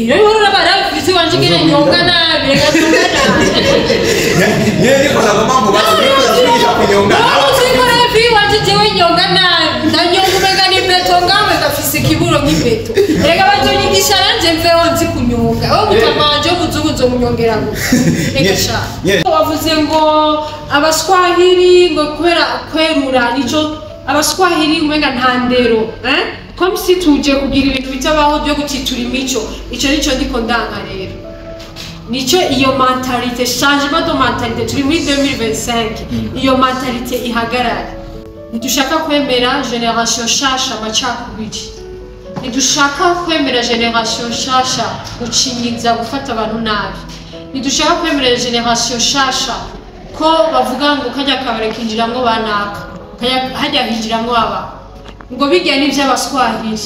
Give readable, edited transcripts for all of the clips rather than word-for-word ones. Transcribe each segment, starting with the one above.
Rero urabara wanje ngene nyonga nabi, reka nyonga nabi. Nyene ndiko ndagomba nkubaze, uriko uratwigisha kunyonga. Uzikora iwanje, jewe nyonga nabi, ndanyonga umenga ni beto, ngamwe gafise ikibuno nk'ibeto. Reka bazonyigisha nanje mveho nzi kunyonga. Wowe mutama wanje w'umuzungu nzomunyongera gusa, reka sha. Wavuze ngo Abaswahili, ngo kubera kwerura nico Abaswahili umenga nta ndero, eh? Comme si tuje kugira ibintu bitabaho byo gutitura imico. Ico nico ndiko ndanka rero, nico iyo mentalité, changement de mentalité. Turi muri 2025, iyo mentalité ihagarare. Ntidushaka kwemera génération shasha amacakubiri, ntidushaka kwemera génération shasha gucinyiza, gufata abantu nabi, ntidushaka kwemera génération shasha ko bavuga ngo kajya kabare kinjiramwo banaka, hajya hinjiramwo aba, ngo bijya n'ivy'Abaswahili.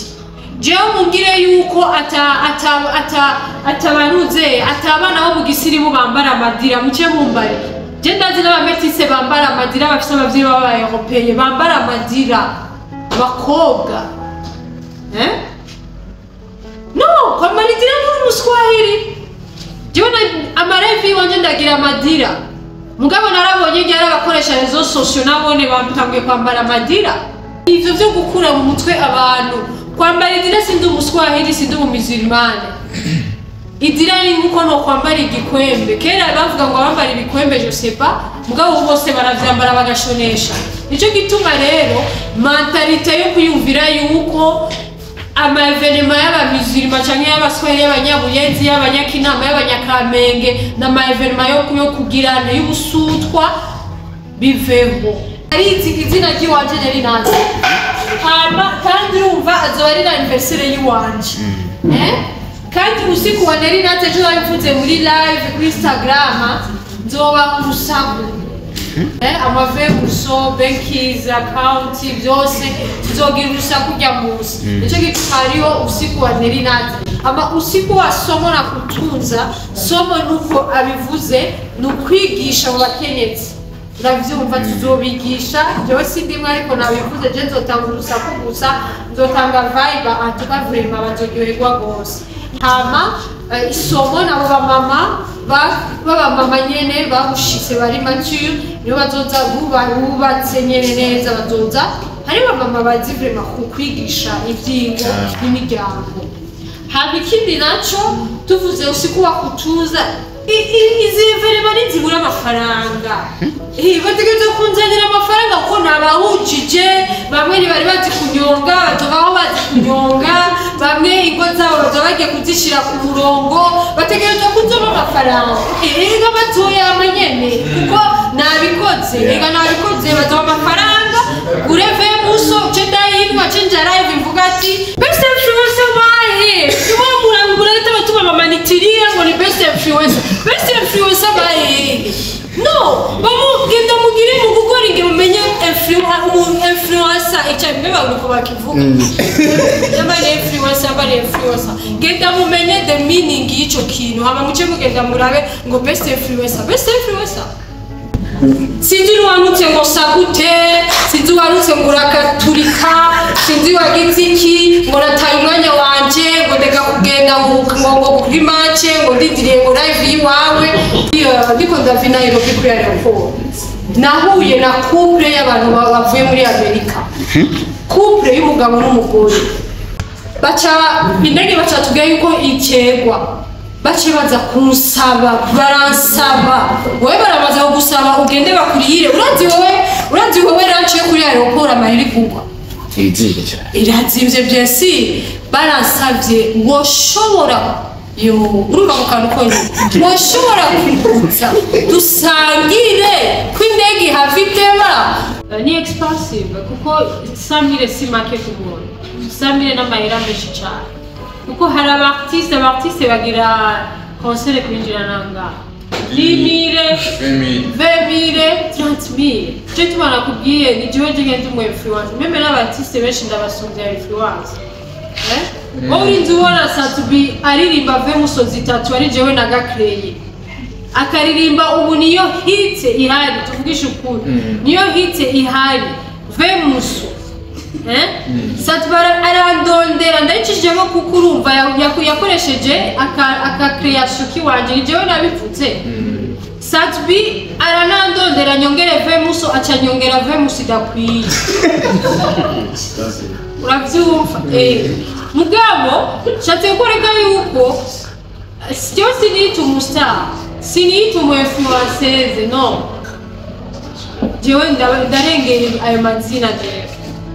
Jewe mumbwire yuko ata ata ata atabanuze atabana bo mu gisirimu bambara amadira, muce mumbare. Je ndazi n'abametise bambara amadira, bafise abavyeyi b'aba européens bambara amadira, abakobwa, eh? No kwambara idira nturi umuswahili. Jewe ama live iwanje ndagira amadira, mugabo narabonye ryari abakoresha réseaux sociaux nabone batanguye kwambara amadira. Ivyo vyo gukura mu mutwe abantu kwambara idira, sindi umuswahili, sindi umumizimane. Idira ni nkuko no kwambara igikwembe. Kera bavuga ngo bambara ibikwembe, je sais pas, mugabo ubu bose baravyambara bagashonesha. Nico gituma rero mentalité yo kwiyumvira yuko ama événements y'abamizirima canke y'Abaswahili, y'Abanyabuyenzi, y'Abanyakinama, y'Abanyakamenge n'ama événements yo kugirana y'ubusutwa biveho. Arizi izina ry'iwanje nari nazi, hama kandi urumva azoba ari n'anniversaire y'iwanje, eh? Kandi usiku wa Neri Nat, ejo nabivuze muri live kuri Instagram, nzoba urusaku, eh, amaveguso bankies account byose tuzogira urusaku rya musi. Nico gituma hariho usiku wa Neri Nat, ama usiku wa somo na kutunza. Somo nuko abivuze ni ukwigisha mu bakenyezi, uravyumva, tuzobigisha. Jewe sindimwe, ariko nabivuze, je nzotanga urusaku gusa, nzotanga vibe. En tout cas, vraiment bazoryoherwa gose. Hama isomo nabo bamama b'abamama nyene babushitse, bari mature, nibo bazoza, bubatse nyene neza bazoza. Hari abamama bazi vraiment kukwigisha ivyingo n'imiryango. Hama ikindi naco tuvuze usiku wa kutuza, izi événements ntizibura amafaranga. Bategerezwa kunzanira amafaranga kuko nabahujije. Bamwe ntibari bazi kunyonga, batobaho bazi kunyonga, bamwe ingo zabo bazoba bagiye kuzishira ku murongo, bategerezwa kuzoma amafaranga. Ega batoyama nyene kuko nabikoze. Ega nabikoze, bazoba amafaranga gureve muso ce ndayinywa, ce nja live mvuga ati best influencer bahe. Nibo murangura batuma bamanitiriya ngo ni best influencer, best influencer bahe. No bamugenda mugire mu gukora inge mumenye influencer icyo mbe baruko bakivuga, yamba ni influencer, yamba ni influencer. Genda mumenye the meaning y'ico kintu, hama muce mugenda murabe ngo best influencer, best influencer. Sinzi n'uwanutse ngo sagute, sinzi uwanutse ngo urakaturika, sinzi wagize iki, ngo nataye umwanya wanje, ngo ndeka kugenda ngo kuri match, ngo ndindiriye ngo live yiwawe. Iyo ndiko ndava i Nairobi kuri aéroport, nahuye na couple y'abantu bavuye muri Amerika, couple y'umugabo n'umugore. Baca indege baca tubwira yuko ikegwa, bace baza kunsaba, baransaba. Wowe baramaze kugusaba ugende bakurihire. Urazi wowe, urazi wowe lunch yo kuri aéroport amahera igurwa? Izire cyane. Irazimvye byesi. Baransavye, woshobora, yo urumva ako kantu konyine, woshobora kuza dusangire ko indege ihava iteba? Ni expensive kuko 100 000 si make ku muntu, 100 000 n'amahera menshi cyane, kuko hari aba artiste, aba artiste bagira concert kwinjira nanga 10 000, 20 000, 30 000. Je tuma nakubwiye ni jewe ngenda umu influencer, même n'aba artiste benshi ndabasumbya influence, eh? Wowe urinze ubona Satubi aririmba ave musozi itatu, ari jewe nagakreye akaririmba. Ubu niyo hit ihari, tuvugishe ukuri, niyo hit ihari vemuso, eh? Satubi arandondera ndayicishijemo kuko urumva Yakoresheje aka création kiwanje, ni jewe nabivutse. Sat-B aranandondera nyongere vemuso, aca nyongera vemuso idakwiye, uravyumva? Mugabo nshatse kwereka yuko jewe siniyita umustar, siniyita umu influenceuse, no, jewe ndarengera ayo mazina. Jewe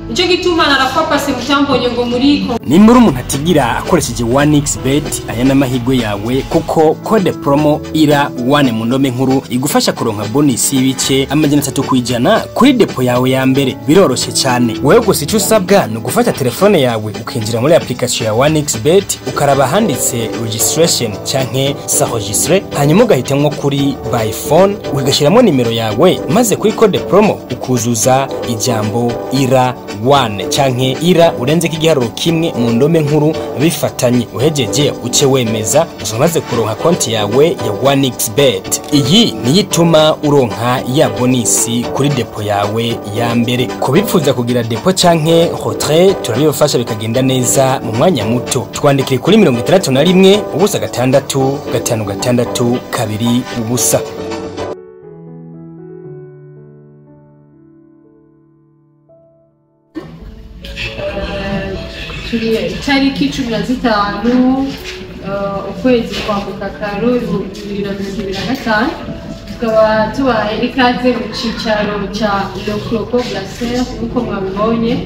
nico gituma narakwa pase mutambonye ngo muri Nimba uri umuntu atigira akoresheje 1xBet, aya n'amahirwe yawe, kuko code promo ira 1 mu ndome nkuru igufasha kuronka bonus y'ibice 300% kuri dépôt yawe ya mbere. Biroroshe cyane, wewe gusa icyo usabwa ni ugufata telefone yawe, ukinjira muri application ya 1xBet, ukaraba handitse registration canke s'enregistrer, hanyuma ugahitamwo kuri by phone, ugashyiramo nimero yawe, maze kuri code promo ukuzuza ijambo ira 1 canke ira urenzeko igiharuro kimwe mu ndome nkuru bifatanye. Uhejeje uce wemeza, umaze kuronka konti yawe ya 1xBet. Iyi niyo ituma uronka ya bonus kuri dépôt yawe ya mbere. Kubipfuza kugira dépôt canke retrait, turabibafasha bikagenda neza mu mwanya muto. Twandikire kuri 61 0 6 5 6 2 0. Turi itariki 15 ukwezi kwa Mukakaro 2025, tukaba tubaye ikaze mu cicaro ca Le Croco Glacier. Nk'uko mwabibonye,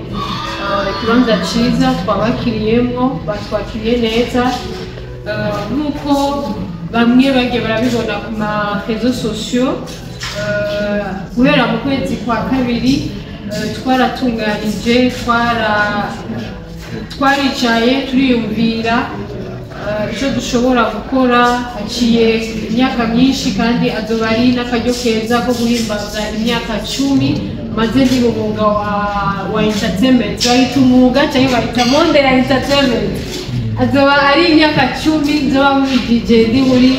ikibanza ciza twabakiriyemwo, batwakiriye neza. Nk'uko bamwe bagiye barabibona ku ma réseaux sociaux, guhera mu kwezi kwa kabiri twaratunganije, twaricaye turiyumvira icyo dushobora gukora. Haciye imyaka myinshi, kandi azoba ari n'akaryo keza ko guhimbaza imyaka 10 maze ndi mu mwuga wa entertainment. Bahita umwuga cyangwa bahita monde ya entertainment. Azoba ari imyaka 10 nzoba muri DJ, ndi muri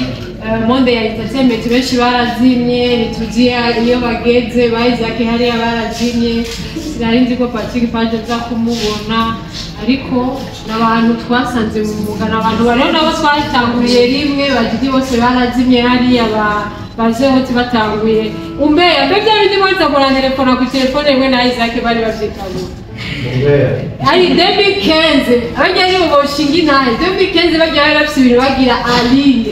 monde ya entertainment. Benshi barazimye, ntituzi iyo bageze. Ba Isaac hariya barazimye, sinari nzi ko Patrick Page aza kumubona, ariko n'abantu twasanze mu mwuga, n'abantu bariho nabo twatanguriye rimwe. Bagiti bose barazimye hariya, bazeho batanguye umbeya mbe bya bindi mwaza murantelefona ku telefone rimwe na Isaac, bari bavyitabuye ari 2015. Abajya ari mu boshinga intahe 2015, bajya bari bafise ibintu bagira aline,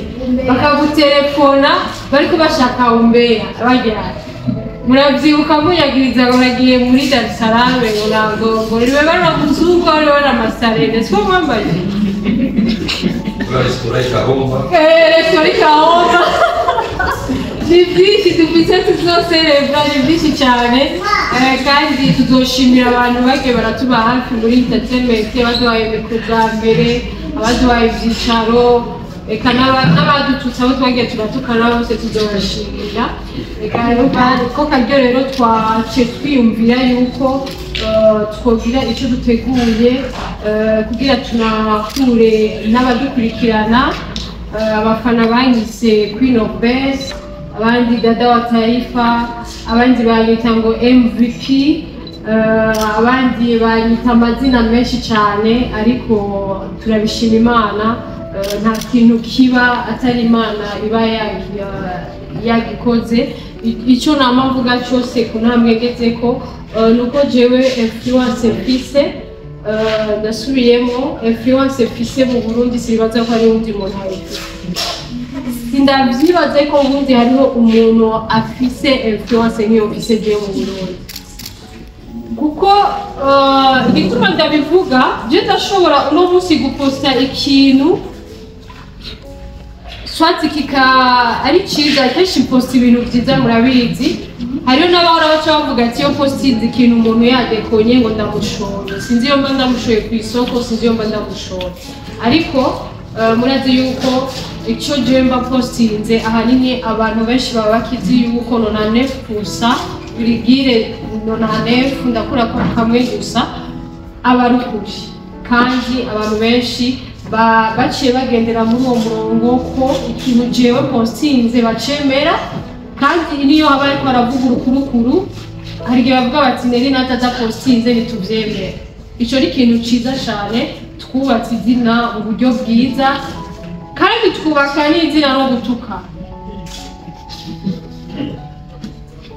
bakagutelefona bariko bashaka umbeya. Bajya muravyibuka munyagiriza ngo nagiye muri Dar es Salaam, ngo ntabwo ngo ribe bari muzungu, bari bari amasarene, siko mwambaye? Resitora ikahomba. Ni byinshi dufise tuzoserebwa, ni byinshi cyane. Kandi tuzoshimira abantu bagiye baratuba hafi muri entertainment, baduhaye mikoro bwa mbere, abaduhaye ibyicaro, eka n'abadututse, abo twagiye turatukana bose tuzobashimira. Reka rero ko karyo rero twaciye twiyumvira yuko twogira icyo duteguye kugira tunahure n'abadukurikirana, abafana banyise Queen of Best, abandi Dada wa Taifa, abandi banyita ngo MVP, abandi banyita amazina menshi cyane, ariko turabishima Imana. Nta kintu kiba atari Imana iba yagikoze. Icyo nama mvuga cyose ku ntambwe ngezeko, nuko jewe influence mfise, ndasubiyemo, influence mfise mu Burundi, sinibaza ko hari uwundi muntu ayifise. Sindavyibaze ko ubundi hariho umuntu afise influence nk'iyo mfise jewe mu Burundi, kuko igituma ndabivuga, je ndashobora uno munsi guposta ikintu swati kika ari ciza. Kenshi posta ibintu vyiza, murabizi. Hariho n'abahora baca bavuga ati iyo postinze ikintu umuntu yadekonye ngo ndamushora, sinzi iyo mba ndamushoye ku isoko, sinzi iyo mba ndamushora. Ariko murazi yuko icyo jewe mba postinze ahanini abantu benshi baba bakizi yuko 99 gusa virgule 99, ndakura ko kamwe gusa, aba ari ukuri. Kandi abantu benshi baciye bagendera muri uwo murongo ko ikintu jewe postinze bacemera. Kandi niyo haba ariko baravuga urukurukuru, hari igihe bavuga bati Nelly nataza postinze ntituvyemera. Ico ni ikintu ciza cane. Twubatse izina mu buryo bwiza, kandi twubaka n'izina no gutuka.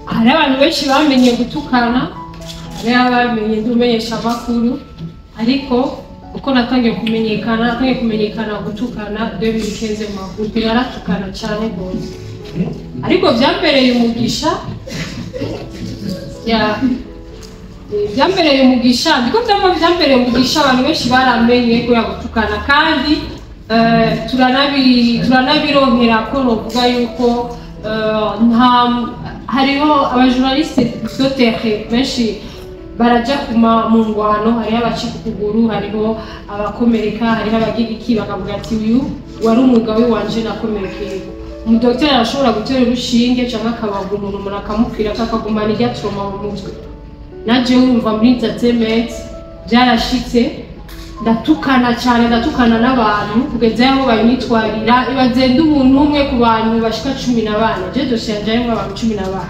Hari abantu benshi bamenye gutukana, hari abamenye ndumenyesha amakuru, ariko uko natangiye kumenyekana, natangiye kumenyekana gutukana 2015 mu magroupe, naratukana cyane rwose, ariko byambereye umugisha. Ya, byambereye umugisha, ndiko byambereye umugisha. Abantu benshi baramenye ko yagutukana, kandi turanabironkera ko novuga yuko nta hariho abajournaliste de terrain benshi baraja kuma mu ngwano, hariho abacika ukuguru, hariho abakomereka, hariho abagira iki, bakavuga ati uyu wari umwuga w'iwanje nakomerekeye. Umudokiteri arashobora gutera urushinge cyangwa akabaga umuntu, umuntu akamupfira, akagumana irya trauma mu mutwe. Naje wumva muri entertainment byarashitse, ndatukana cyane, ndatukana n'abantu kugeza aho banyitwarira. Ibaze ndi umuntu umwe ku bantu bashika 14, je dosiye yanje harimwo abantu 14,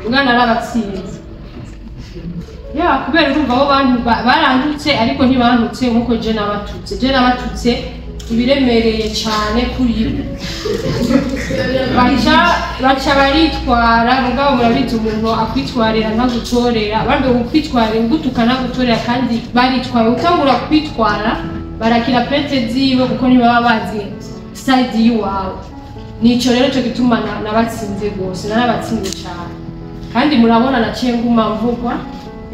umwana arabatsinze ya kubera urumva abo bantu barandutse, ariko ntibantutse nkuko je nabatutse. Je nabatutse ibiremereye cyane kuri bo, baca baritwara. Mugabo murabizi, umuntu akwitwarira ntagutorera, bambe kukwitwarira ugutuka ntagutorera, kandi baritwaye. Utangura kwitwara barakira plainte ziwe, kuko ntibaba bazi side y'iwawe. Nico rero cyo gituma nabatsinze rwose, narabatsinze cyane. Kandi murabona naciye nguma mvugwa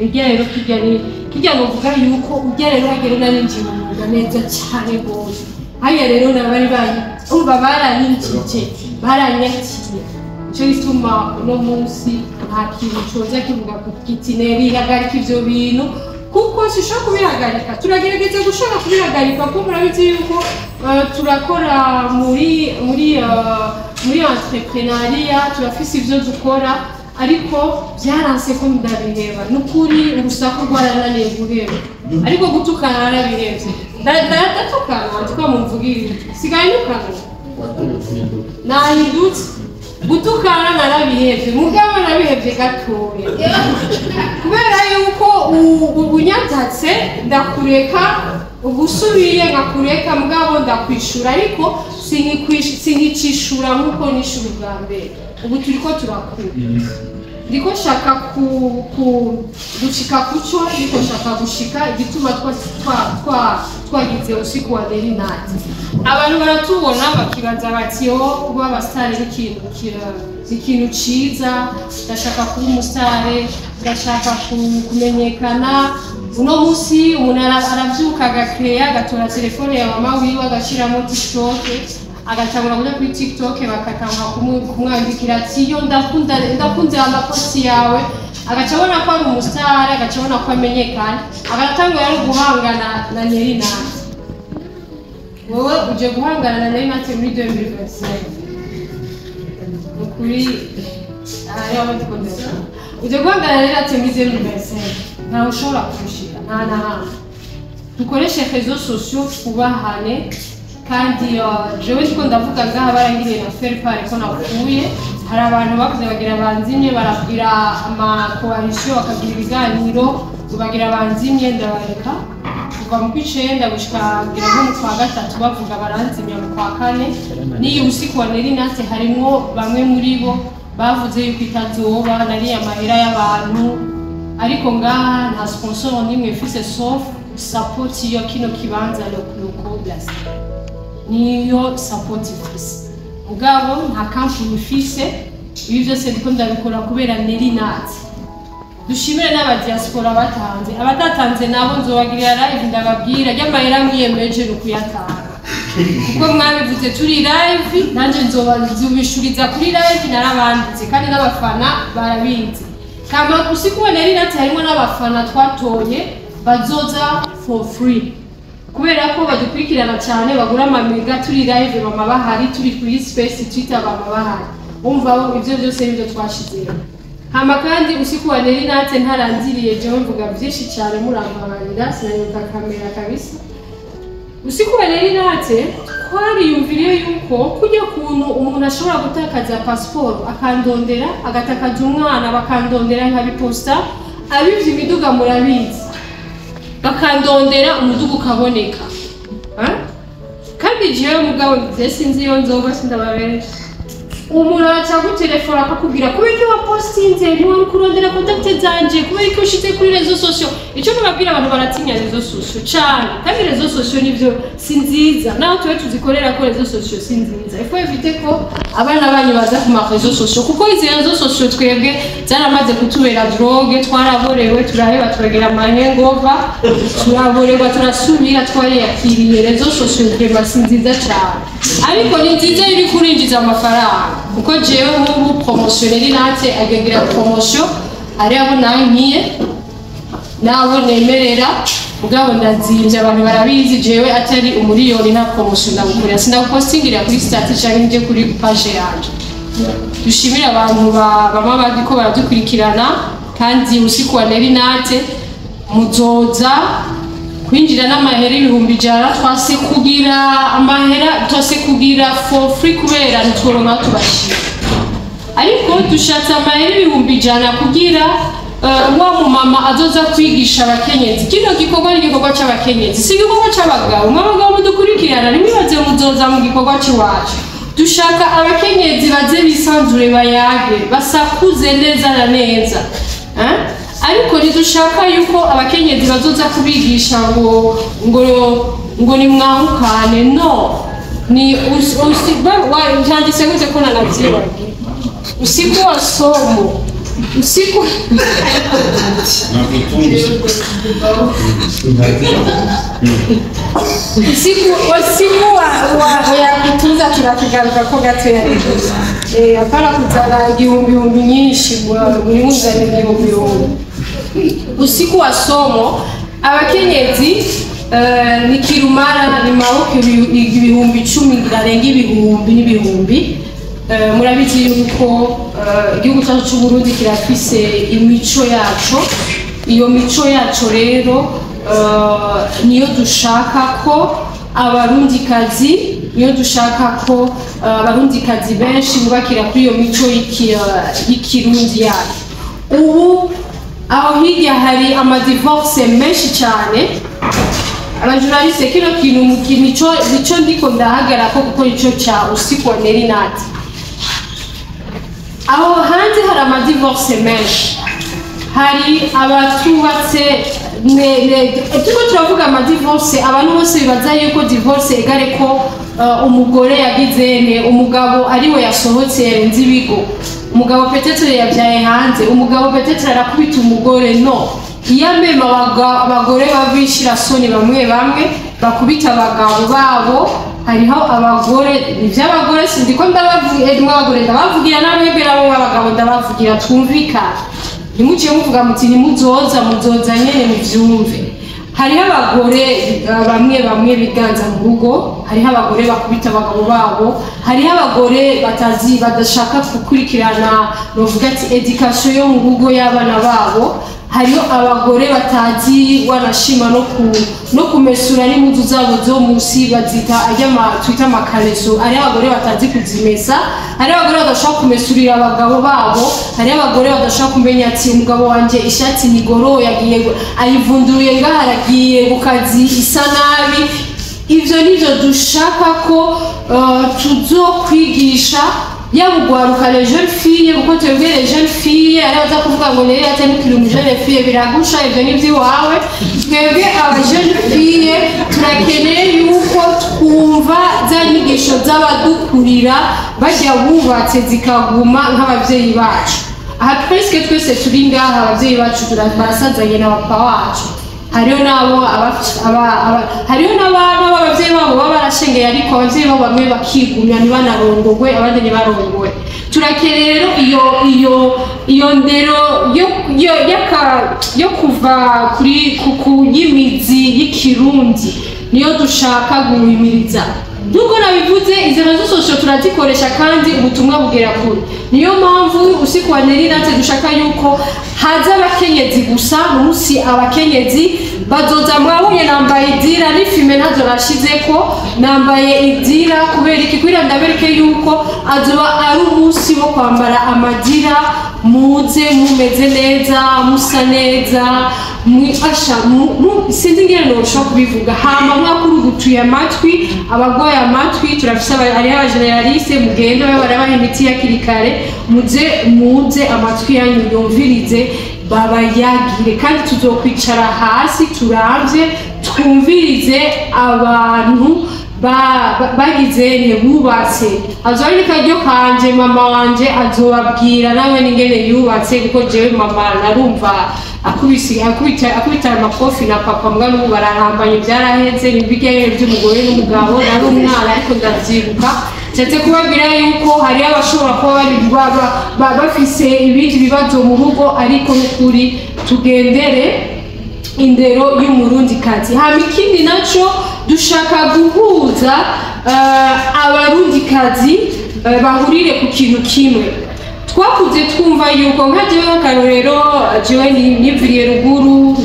irya rero kijya ni kijya, novuga yuko urya rero hagera narinjiye mu mwuga neza cyane rwose. Hariya rero nabari bayi umva baranyinjije, baranyakiye. Nico gituma uno munsi nta kintu coza kivuga ku giti neri hagarika ivyo bintu, kuko sishobora kubihagarika. Turagerageza gushaka kubihagarika, kuko murabizi yuko turakora muri entrepreneuriat, turafise ivyo dukora, ariko byaranse ko ndabiheba. Nukuri urusaku rwarananiye guheba, ariko gutukana narabihevye. Ndatukana tukamumvugirira, sigaye ntukana, nahindutse. Gutukana narabihevye, mugabo narabihevye gatoya, kubera yuko unyatatse ndakureka, ugusubiye nkakureka, mugabo ndakwishura, ariko sinkicishura nkuko nishura ubwa mbere. Ubu turiko turakura, ndiko nshaka gushika kuco, ndiko nshaka gushika igituma twagize usiku wa Nelly Nat. Abantu baratubona bakibaza bati yo kuba abasitari ni ikintu ciza, ndashaka kuba umusitari, ndashaka kumenyekana. Uno munsi umuntu aravyuka agakeya, agatora telefone ya mama wiwe, agashiramo TikTok, agatangura kuja kuri TikTok, bakatangura kumwandikira ati yo ndakunda, ndakunze amaposti yawe, agaca abona ko ari umusitari, agaca abona ko amenyekana, agatangura no guhangana na Nelly Nat. Wowe uje guhangana na Nelly Nat muri 2025, nukuri hariho ndiko ndashaka uje guhangana na Nelly Nat muri 2025, ntawe ushobora kurushira, nta na hamwe. Dukoreshe réseaux sociaux, twubahane. Kandi jewe ndiko ndavuga ngaha, barangiriye na faire part ko napfuye. Hari abantu bavuze bagira banzimye, baragira ama coalition, bakagira ibiganiro ngo bagira banzimye, ndabareka. Kuva mu kw'icenda gushika ngira nko mu kwa gatatu bavuga baranzimya, mu kwa kane n'iyi usiku wa Nelly Nat harimwo bamwe muri bo bavuze yuko itazoba, nariya amahera y'abantu. Ariko ngaha nta sponsor n'imwe mfise, sauf support yo kino kibanza, Loco Blast niyo support ifise, mugabo nta kampuni ifise. Ibi byose ndiko ndabikora kubera Nelly Nat. Dushimire n'abadiaspora batanze, abatatanze nabo nzobagirira live ndababwira ry'amahera mwiyemeje ni ukuyatanga, kuko mwabivuze turi live, nanjye nzobishuriza kuri live. Narabanditse kandi n'abafana barabizi. Kama usiku wa Nelly Nat harimo n'abafana twatoye bazoza for free, kubera ko badukurikirana cyane, bagura amamega. Turi live bama bahari, turi kuri space Twitter bama bahari. Umva, ibyo byose nibyo twashizeho. Hama kandi usiku wa Nelly Nat ntarangiriye, jewe mvuga byinshi cyane, murambabarira, sinayoka kamera kabisa. Usiku wa Nelly Nat twariyumviriye yuko kujya kuntu umuntu ashobora gutakaza pasiporo akandondera, agatakaza umwana bakandondera, nkabiposta, abivye imiduga murabizi, bakandondera, umuduga ukaboneka. Hein? Kandi jewe mugabo nze sinzi iyo nzoba, sindababesha. Umuntu araca gutelefona akakubwira: "Kubera iki wapostinze? Ntiwari kurondera contacts zanje? Kubera iki ushize kuri réseaux sociaux?" Icyo nababwira, abantu baratinya réseaux sociaux cane, kandi réseaux sociaux nivyo si nziza, naho tube tuzikorera ko réseaux sociaux si nziza. Il faut éviter ko abana banyu baza ku ma réseaux sociaux, kuko izi réseaux sociaux twebwe zaramaze kutubera drogue. Twaraborewe, turaheba, turagira amahengova, turaborerwa, turasubira, twariyakiriye. Réseaux sociaux vraiment si nziza cane, ariko ni nziza iyo uriko urinjiza amafaranga, kuko jewe nk'ubu promotion nari natse agengira promotion, ari abo nankiye nabo nemerera, mugabo ndazimvye. Abantu barabizi, jewe atari umuriyoni nta promotion ndagukorera, sindagupostingira kuri statut canke nje kuri page yanje. Dushimire abantu bama bariko baradukurikirana, kandi usiku wa Nelly Nat muzoza kwinjira n'amahera 100,000. Twase kugira amahera, twase kugira for free kubera ntitworonka aho tubashira, ariko dushatse amahera 100,000 kugira wa mumama azoza kwigisha abakenyezi. Kino gikorwa ni igikorwa c'abakenyezi, si igikorwa c'abagabo. Mwe abagabo mudukurikirana, ntimwibaze muzoza mu gikorwa c'iwacu. Dushaka abakenyezi baze bisanzure, bayage, basakuze neza na neza. Eh? Ariko ntidushaka yuko abakenyezi bazoza kubigisha ngo nimwahukane. No ni vyanditse gute ko nanavyibagiye? Usiku wa somo, usiku Nakutunza. Usiku wa ya kutunza turakigaruka ko gatoya. Hapana kuzana igihumbi humbi nyinshi, nimuzane igihumbi humbi. Usiku wa somo abakenyezi, ni kirumara, ni maboko 10,000 ngira ibihumbi n'ibihumbi. Murabizi yuko igihugu cyacu cy'u Burundi kirafise imico yaco. Iyo mico yaco rero niyo dushaka ko abarundikazi, niyo dushaka ko abarundikazi benshi bubakira kuri iyo mico y'ikirundi yacu. Ubu aho hirya hari amadivorce menshi cyane. Abajournaliste, kino kintu nico ndiko ndahagarako, kuko nico ca usiku wa Nelly Nat. Aho hanze hari amadivorce menshi, hari abatubatse. Turiko turavuga amadivorce, abantu bose bibaza yuko divorce égale ko umugore yagize ne umugabo ariwe yasohotse, yarenze ibigo, umugabo peut-être yabyaye hanze, umugabo peut-être arakubita umugore. No iyo amema abagore babishira soni, bamwe bamwe bakubita abagabo babo. Hariho abagore, ivy'abagore sindiko ndabavugira, abagore ndabavugira, n'abebera bo abagabo ndabavugira. Twumvikana, ntimuciye muvuga muti ntimuzoza, muzoza nyene muvyumve. Hariho abagore bamwe bamwe biganza mu rugo, hariho abagore bakubita abagabo babo, hariho abagore batazi, badashaka gukurikirana, bavuga ati éducation yo mu rugo y'abana babo. Hariho abagore batazi wanashima no kumesura n'impuzu zabo zo musi, bazita ajya twita amakareso. Hariho abagore batazi kuzimesa, hariho abagore badashobora kumesurira abagabo babo, hariho abagore badashobora kumenya ati umugabo wanje ishati nigoro yagiye ayivunduye ngaha, aragiye ku kazi isa nabi. Ivyo nivyo dushaka ko tuzokwigisha, yaba ugwaruka, les jeunes filles, kuko twebwe les jeunes filles, ari baza kuvuga ngo rero atemukira umu jeune fille biragusha, ivyo ni ivy'iwawe. Twebwe aba jeune fille turakeneye yuko twumva za nyigisho z'abadukurira bajya bubatse zikaguma nk'abavyeyi bacu. Aha presque twese turi ngaha, abavyeyi bacu barasazanye na papa wacu. Hariho n'abo hariho n'abana b'abavyeyi babo baba barashengeye, ariko abavyeyi babo bamwe bakigumya ntibanarongogwe, abandi ntibarongogwe. Turakeneye rero iyo ndero yo kuva kuri ku y'imizi y'ikirundi, niyo dushaka guhimiriza. Nkuko nabivuze, izi réseaux sociaux turazikoresha kandi ubutumwa bugera kure. Niyo mpamvu usiku wa Nelly Nat dushaka yuko haza abakenyezi gusa. Munsi abakenyezi bazoza. Mwabonye nambaye idira n'ifime, ntazo nashizeko, nambaye idira kubera iki? Kugira ndabereke yuko azoba ari umunsi wo kwambara amadira. Muze mumeze neza, musa neza, asha sinzi ingene noshobora kubivuga. Hama mwakurugutuye amatwi, abagwaye amatwi turafise hariho aba généralistes, mugende babe barabaha imiti hakiri kare. Muze muze amatwi yanyu yumvirize, babayagire, kandi tuzokwicara hasi turavye, twumvirize abantu bagize ntibubatse. Azoba ari karyo kanje, mama wanje azobabwira nawe n'ingene yubatse, kuko jewe mama narumva akubise akubita akubita amakofi na papa, mbwa n'ubu bararambanye, byaraheze, nibigere by'umugore n'umugabo. Nari umwana ariko ndavyibuka. Nshatse kubabwira yuko hariho abashobora kuba bari bafise ibindi bibazo mu rugo, ariko n'ukuri tugendere indero y'umurundikazi. Hama ikindi naco, dushaka guhuza abarundikazi, bahurire ku kintu kimwe. Twakuze twumva yuko nka jewe, akarorero, jewe niviriye ruguru,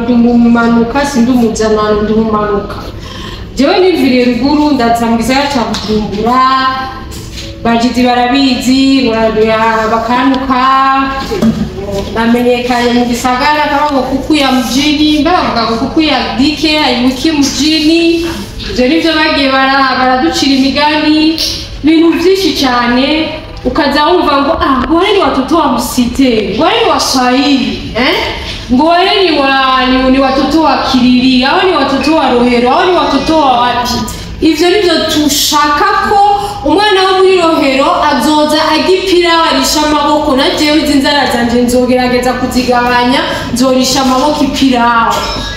ndumumanuka, sindumuzanano, ndumumanuka. Jewe niviriye ruguru, ndaza mu gisagara ca Bujumbura. Bajizi barabizi, bakantuka, namenyekanye mu gisagara kama ngo kuku ya mjini, mbe bavuga ngo kuku ya dike ayibuki mjini. Ivyo nivyo bagiye baraducira imigani, ibintu vyinshi cyane. Ukaza wumva ngo ah, ngo wale ni watoto wa mu cité, ngo wale ni Waswahili, eh, ngo wale ni watoto wa Kiriri, hao ni watoto wa Rohero, hao ni watoto wa wapi. Ivyo nivyo tushaka, ko umwana wo muri Rohero azoza agipira arisha amaboko. Na jewe izi nzara zanje nzogerageza kuzigabanya, nzorisha amaboko ipirawo.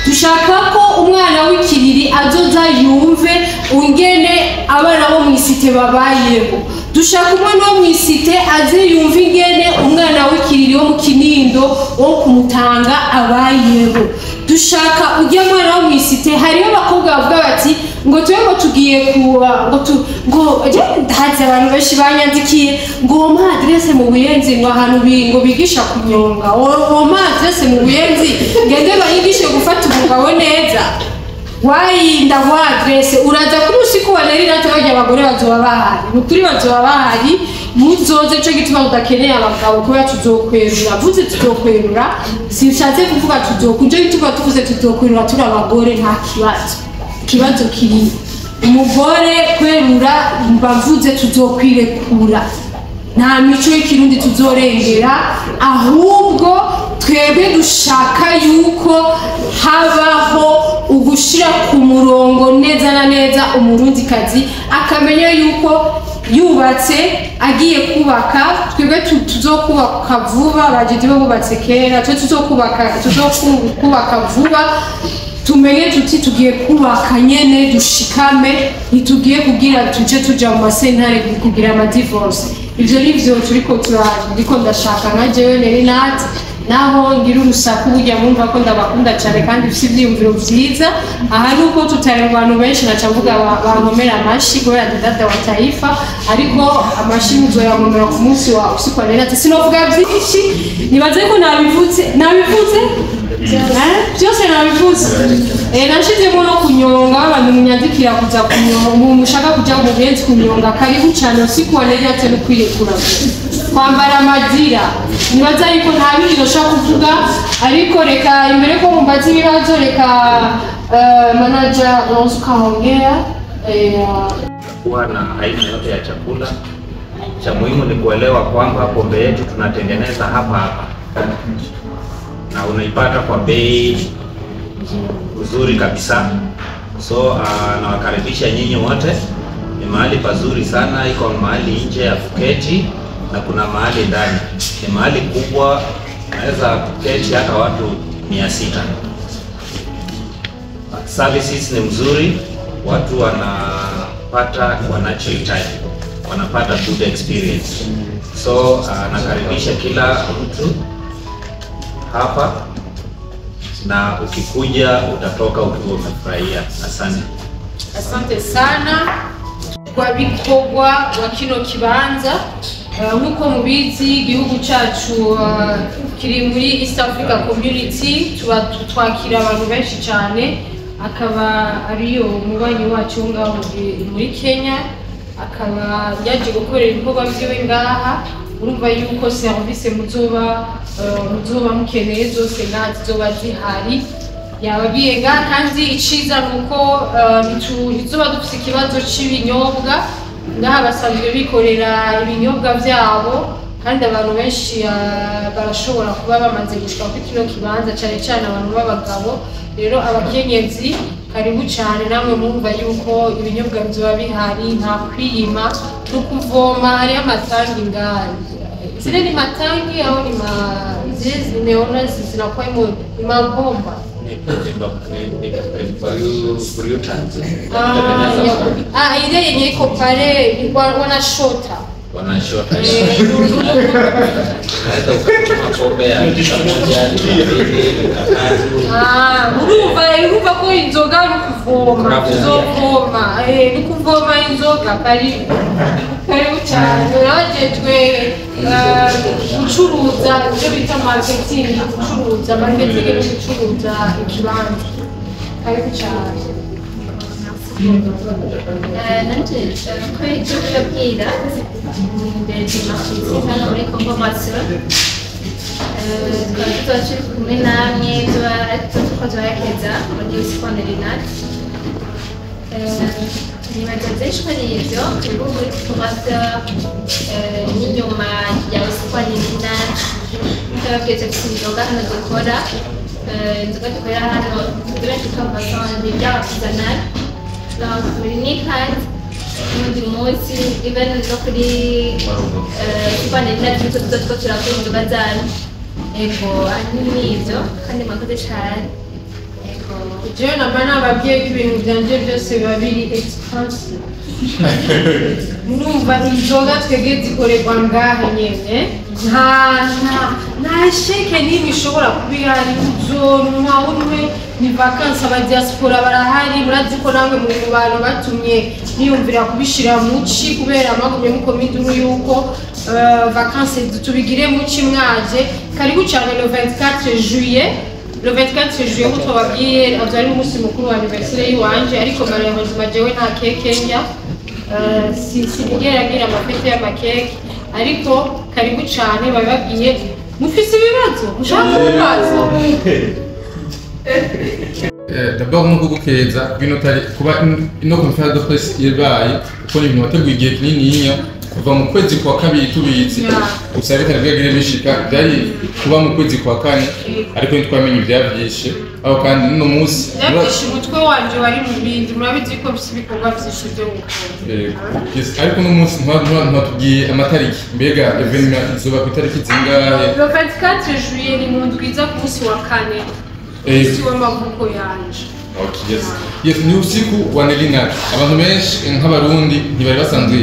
Dushaka ko umwana w'ikiriri azoza yumve ungene abana bo mw'i cité babayeho. Dushaka umwana wo mw'i cité aze yumve ingene umwana w'ikiriri, wo mu Kinindo, wo kumutanga abayeho. Dushaka ujya mwana wo mw'i cité. Hariho abakobwa bavuga bati ngo tube ngo tugiye kuba ngo tu ngo je ndahazi. Abantu benshi banyandikiye ngo wompa adresse mu Buyenzi, ngo ahantu ngo bigisha kunyonga, wompa adresse mu Buyenzi ngende bayigishe gufata umugabo neza. Wayinda wa adresse, uraza kuri usiku wa Nelly Nat. Barya abagore bazoba bahari, ni ukuri bazoba bahari, muzoze. Cyo gituma tudakeneye abagabo, kubera tuzokwerura. Vuze tuzokwerura, sinshatse kuvuga tuzokunje. Gituma tuvuze tuzokwerura turi abagore, nta kibazo. Ikibazo kiri umugore kwerura, mbavuze tuzokwirekura, nta mico y'ikirundi tuzorengera. Ahubwo twebwe dushaka yuko habaho ugushira ku murongo neza na neza, umurundikazi akamenya yuko yubatse, agiye kubaka. Twebwe tuzokubaka vuba, bagidi bo bubatse kera, twe tuzokubaka vuba. Tumenye tuti tugiye kubaka nyene, dushikame, ntitugiye kugira tuje tuja mu masentare kugira ama divorce. Ivyo nivyo turiko turiko ndashaka nka jewe Nelly Nat. Naho ngira urusaku, burya mumva ko ndabakunda cyane kandi mfise ivyiyumviro vyiza. Aha nuko tutari mu bantu benshi, naca mvuga bankomera amashi kubera ndi dada wa taifa, ariko amashi muzoyankomera ku munsi wa usiku wa Nelly Nat. Sinovuga vyinshi, nibaze ko nabivuze, nabivuze. Eh, byose nabivuze. Nashizemo no kunyonga. Abantu munyandikira kuza kunyonga, mushaka kuja mu Buyenzi kunyonga, karibu cyane. Usiku wa Nelly Nat no kwirekura, kwambara amadira. Nibaza yuko nta bindi noshobora kuvuga, ariko reka imbere ko mumbaza ibibazo, reka manager, unaweza ukaongea. Kuwa na aina yote ya chakula. Cha muhimu ni kuelewa kwamba pombe yetu tunatengeneza hapa hapa na unaipata kwa bei nzuri kabisa. So nawakaribisha nyinyi wote. Ni mahali pazuri sana, iko mahali nje ya kuketi na kuna mahali ndani. Ni mahali kubwa, naweza kuketi hata watu 600. Services ni mzuri, watu wanapata wanachohitaji, wanapata good experience. So nakaribisha kila mtu hapa, na ukikuja utatoka ukiwa umefurahia. Asante. Asante sana kwa bikorwa wa kino kibanza. Nk'uko mubizi, igihugu cyacu kiri muri East Africa Community, tuba twakira abantu benshi cyane, akaba ariyo mubanyi wacu wo ngaho muri Kenya, akaba yaje gukorera ibikorwa vyiwe ngaha. Urumva yuko serivisi muzoba mukeneye zose ngaha zizoba zihari, yababwiye ngaha. Kandi iciza ni uko ntituzoba dufise ikibazo c'ibinyobwa ngaha, basanzwe bikorera ibinyobwa vyabo, kandi abantu benshi barashobora kuba bamaze gushika kuri kino kibanza, cyane cyane abantu b'abagabo. Rero abakenyezi, karibu cyane namwe. Mumva yuko ibinyobwa bizoba bihari, nta kwiyima no kuvoma. Hariyo amatangi ngaha, zile ni matangi au ni ma zile zimeona zinakuwa ni mabomba? Ah, ah, ile yenye iko pale wanashota. Wanashota. Unaweza ukatuma pombe ya lita 1, lita 2, lita 3. Ah, urumva ko inzoga ari ukuvoma, tuzovoma, ni ukuvoma inzoga. Karibu, karibu cyane. Urabajejwe gucuruza ibyo bita marketing, gucuruza marketing no gucuruza ikibanza, karibu cyane. Nanje ko icyo kubabwira imbere marketing hano muri Congo Brazzaville, tukaba tuba turi kumwe namwe, tuba turiko tubaherekeza muri Usiku wa Nelly Nat. Nibaza byinshi ko ari ivyo turi muri Congo Brazzaville n'inyuma ya Usiku wa Nelly Nat. Nk'ababwiye, dufite inzoga hano dukora. Inzoga dukorera hano tuba twita ni iby'artisanal, donc muri Nikat n'undi munsi, even no kuri Usiku wa Nelly Nat turiko tuza turiko turakora inzoga zanyu. Ego, ahanini ni ivyo, kandi mwakoze cane. Ego. Jewe namba nababwiye ko ibintu byanje byose biba biri expensive. Murumva, inzoga twebwe zikorerwa ngaha nyene, nta sheke n'imwe ishobora kuba ihari. Uzonwa unwe, ni vacances, aba diaspora barahari. Murazi ko namwe mu bantu batumye niyumvira kubishira muci, kubera mwagumye mukoma induru yuko vacances tubigire muci mwaje. Karibu cyane le 24 juillet. Le 24 juillet, nk'uko twababwiye, azo ari umunsi mukuru wa anniversaire y'iwanje, ariko malheureusement jewe nta keke ndya. Sinigera ngira amafete y'amakeke, ariko karibu cyane. Babibabwiye. Mufise ibibazo mushaka kubaza? D'abord no kugukeza bino tari kuba ino conférence de presse ibaye, kuko ni ibintu wateguye igihe kinininya, kuva mu kwezi kwa kabiri tubizi. Gusa bitari bwagire bishika, byari kuba mu kwezi kwa kane, ariko ntitwamenye ibyavyishe aho. Kandi n'uno munsi Byabyishe umutwe wanje wari mu bindi, murabizi ko mfise ibikorwa vyinshi vyo gukora. Yes, ariko uno munsi ntwatubwiye amatariki. Mbega événement izoba ku itariki zingahe? Le 24 juillet, ni mu ndwi iza, ku munsi wa kane, umunsi w'amavuko yanje. Okay, yes. Yes, ni usiku wa Nelly Nat. Abantu benshi nk'abarundi ntibari basanzwe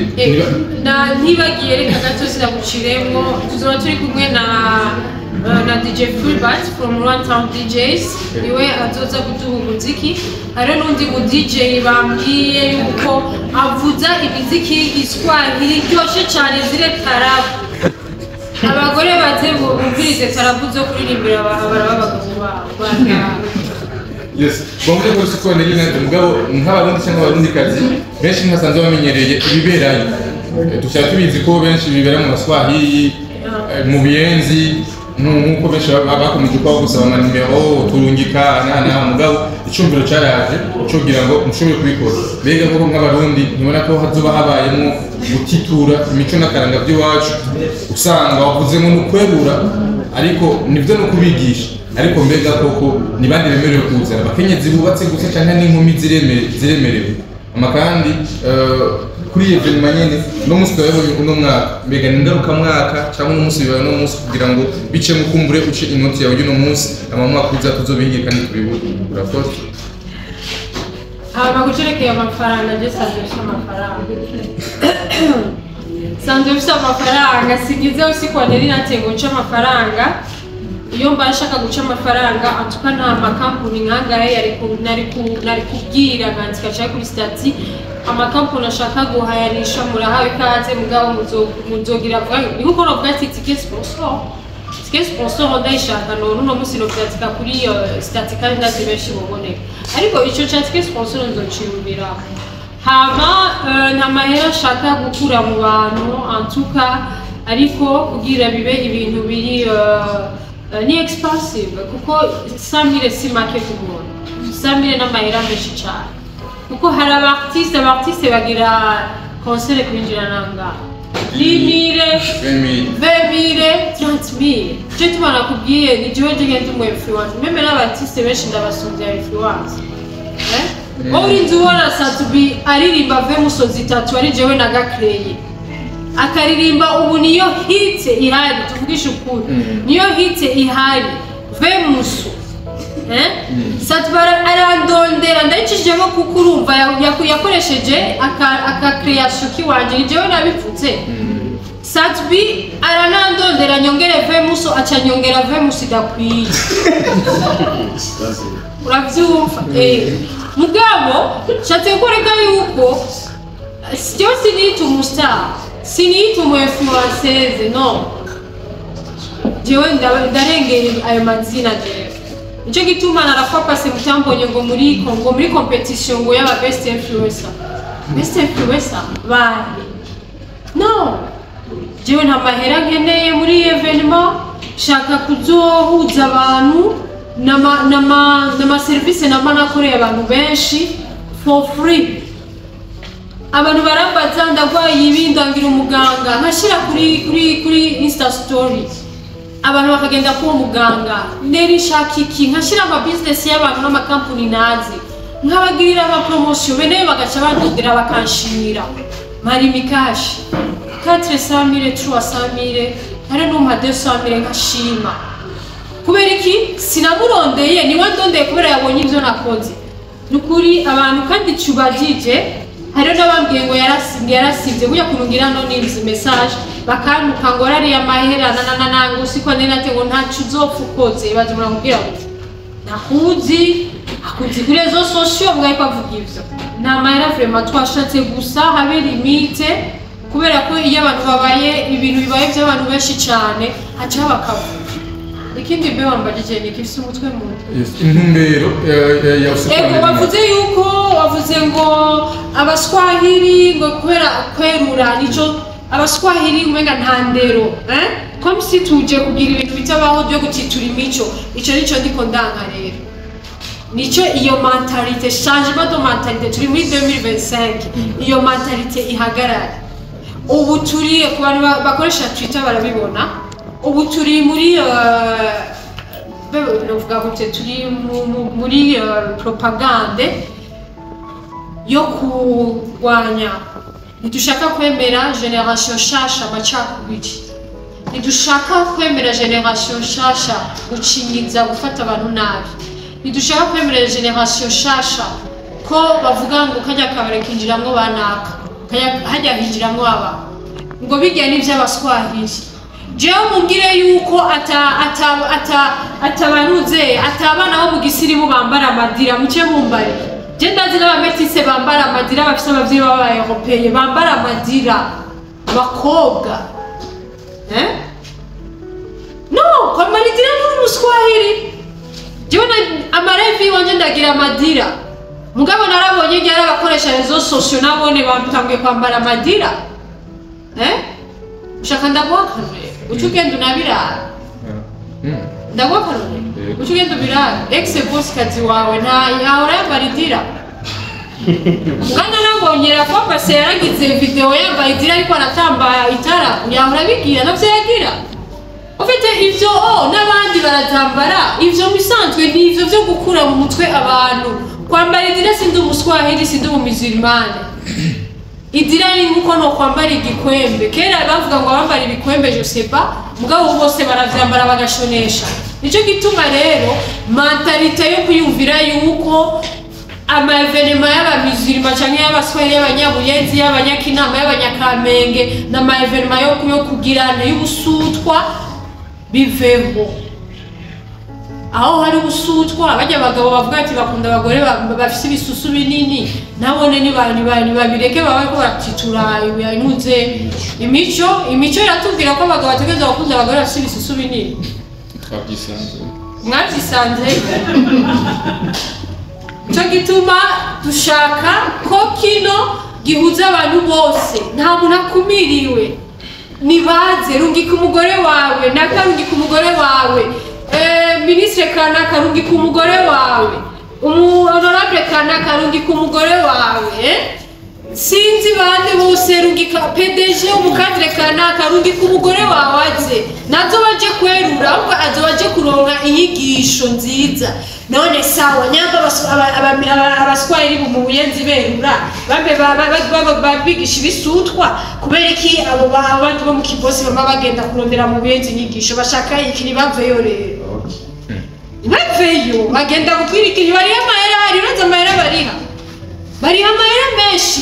Na ntibagiye, reka gato sinaguciremwo, tuzoba turi kumwe na DJ Fulbert from One Town DJs, niwe azoza kuduha umuziki. Hariho n'undi mu DJ bambwiye yuko avuza imiziki y'igiswahili iryoshe cyane, zire tarabu. Abagore baze bumvirize tarabu zo kuririmbira baraba abagabo babo bana. Yes, bavuze ko usiku wa Nelly Nat, mugabo nk'abarundi cyangwa abarundikazi benshi ntibasanzwe bamenyereye ibiberayo. Dushaka tubizi ko benshi bibera mu maswahili, mu biyenzi, nk'uko benshi bakomeje kuba gusaba amanimero turungika na, mugabo icyumviro cyaraje cugira ngo mushobore kubikora. Mbega koko nk'abarundi ntibona ko hazoba habayemo gutitura imico n'akaranga by'iwacu? Usanga wavuze ngo ni ukwebura, ariko nibyo no kubigisha. Ariko mbega koko ni bande bemerewe kuzana? Abakenyezi bubatse gusa canke n'inkumi ziremerewe? Ama kandi kuri iyi événement nyene, uno munsi turabibonye uno mwaka, mbega ni ngarukamwaka cyangwa uno munsi bibaye uno munsi kugira ngo bice mukumbure uce inoti yawe y'uno munsi, ama mwaka uza tuzobihinge kandi tubibure? Urakoze. Hama gucerekeye amafaranga, je sanzwe mfise amafaranga, sanzwe mfise amafaranga. Singize usiku wa Nelly Nat ngo nce amafaranga. Iyo mba nshaka guca amafaranga antuka, nta makampuni nkangahe nari kubwira nkandika cyangwa kuri statut: amakampuni ashaka guhayanisha, murahawe ikaze, mugabo muzogira vuga ni nkuko novuga ati ticket sponsor, ticket sponsor ndayishaka. None uno munsi novyandika kuri statut kandi ndazi benshi boboneka, ariko ico ca ticket sponsor nzociyumvira. Hama nta mahera nshaka gukura mu bantu antuka, ariko kugira bibe ibintu biri ni expensive, kuko 100 000 si make ku muntu. 100 000 n'amahera menshi cyane, kuko hari aba artiste, aba artiste bagira concert kwinjira nanga 10 000, 20 000, 30 000. Cyo tuma nakubwiye ni jewe ngenda umu influence, même n'aba artiste benshi ndabasumbya influence, eh. Wowe urinze ubona Sat-B aririmba ve musozi itatu ari jewe nagakreye, akaririmba ubu niyo hit ihari, tuvugishe ukuri, niyo hit ihari vemusu, eh. Sat-B arandondera ndayicishijemo, kuko urumva yakoresheje aka création kiwanje, ni jewe nabivutse. Sat-B aranandondera nyongere vemuso, aca nyongera vemuso idakwiye, uravyumva, eh. Mugabo nshatse kwereka yuko jewe siniyita umu star, siniyita umu influenceuse, no, jewe ndarengeye ayo mazina. Jewe nico gituma narakwa pase mutambonye ngo muri ngo muri competition ngo y'aba best influencer, best influencer bahe. No, jewe nta mahera nkeneye muri iyi événement. Shaka kuzohuza abantu n'ama service nama nakoreye abantu benshi for free. Abantu barambaza ndagwaye ibi, ndangira umuganga, nkashyira kuri Insta story, abantu bakagenda kuwo muganga. Neri nshaka iki, nkashyira ama business y'abantu n'amakampuni nazi, nkabagirira ama promotion, bene bagaca bandondera bakanshimira. Mari mikashi 400 000, 300 000, hari n'umpa 200 000, nkashima. Kubera iki? Sinamurondeye, niwe ndondeye kubera yabonye ibyo nakoze. Ni ukuri abantu kandi cubajije, hariho n'abambwiye ngo yarasibye, yarasibye burya kuntu ngira no nizi message bakantuka ngo rariya amahera na ngo siko nate ngo ntaco uzopfa ukoze. Ibaze umuntu akubwira ngo ntakuzi, akuzi kuri réseaux sociaux, bwa ariko avuga ivyo. Nta mahera vraiment twashatse, gusa habe limite, kubera ko iyo abantu babaye, ibintu bibaye by'abantu benshi cyane, haca haba akavuyo. Ikindi mbe wambajije ni ifise umutwe muto. Yes, intumbero ya Usiku Ego. wa Wavuze yuko wavuze ngo abaswahili ngo kubera kwerura nico abaswahili umenga nta ndero, eh, comme si tuje kugira ibintu bitabaho byo gutitura imico. Ico nico ndiko ndanka rero, nico iyo mentalité, changement de mentalité. Turi muri 2025, iyo mentalité ihagarare. Ubu turi ku bantu bakoresha Twitter barabibona, ubu turi muri novuga gute, turi muri propagande yo kurwanya. Ntidushaka kwemera génération nshasha amacakubiri, ntidushaka kwemera génération nshasha gucinyiza, gufata abantu nabi, ntidushaka kwemera génération nshasha ko bavuga ngo kajya kabare kinjiramwo banaka, hajya hinjiramwo aba, ngo bijya n'ivy'abaswahili. Jewe mumbwire yuko ata ata ata atabanuze atabana bo mu gisirimu bambara amadira, muce mumbare. Je ndazi n'abametise bambara amadira, bafise abavyeyi b'aba européens bambara amadira, abakobwa, eh. No kwambara idira ni umuswahili. Jewe amarevi iwanje ndagira amadira, mugabo narabonye igihe ari abakoresha réseaux sociaux nabone batanguye kwambara amadira, eh. Ushaka ndaguha akarorero, uca ugenda unabiraba. Ndaguha akarorero. Yego. Uca ugenda ubiraba, ex boss kazi wawe nta yahora yambara idira. Mugana nabonye Rafa yaragize vidéo yambaye idira ariko aratamba itara, yahora abigira navyo yagira. Ufite ivyo oh, n'abandi barazambara ivyo bisanzwe. Ni ivyo vyo gukura mu mutwe abantu kwambara idira. Sindi umuswahili, sindi umumizirimane. Idira ni nkuko no kwambara igikwembe. Kera bavuga ngo bambara ibikwembe, je sais pas, mugabo bose baravyambara bagashonesha. Nico gituma rero mentalité yo kwiyumvira yuko ama événement y'abamizirima canke y'abaswahili, y'abanyabuyenzi, y'abanyakinama, y'abanyakamenge n'ama événement yo kugirana y'ubusutwa biveho. Aho hari ubusutwa bajya abagabo bavuga ati bakunda abagore bafise ibisusu binini, nabone ni babireke babaye ko baratitura inuze imico iratubwira ko abagabo bategerezwa gukunda abagore bafise ibisusu binini. Twabyisanze mwabyisanze. Cyo gituma dushaka ko kino gihuza abantu bose, nta muntu akumiriwe. Nibaze rungika umugore wawe, nakarungika umugore wawe, ministre kanaka rungika umugore wawe, honorable kanaka rungika umugore wawe, sinzi bande bose rungika PDG umukadre kanaka rungika umugore wawe aze nazo baje kwerura, ahubwo azo baje kuronka inyigisho nziza. None sawa nyamba abaswahili mu buyenzi berura bambe babigisha ibisutwa, kubera iki abo abantu bo mu kibosi bama bagenda kurondera mu buyenzi inyigisho bashaka iki? Nibaveyo rero, baveyo bagenda gutwirikira bariha amahera, hari amahera bariha amahera menshi.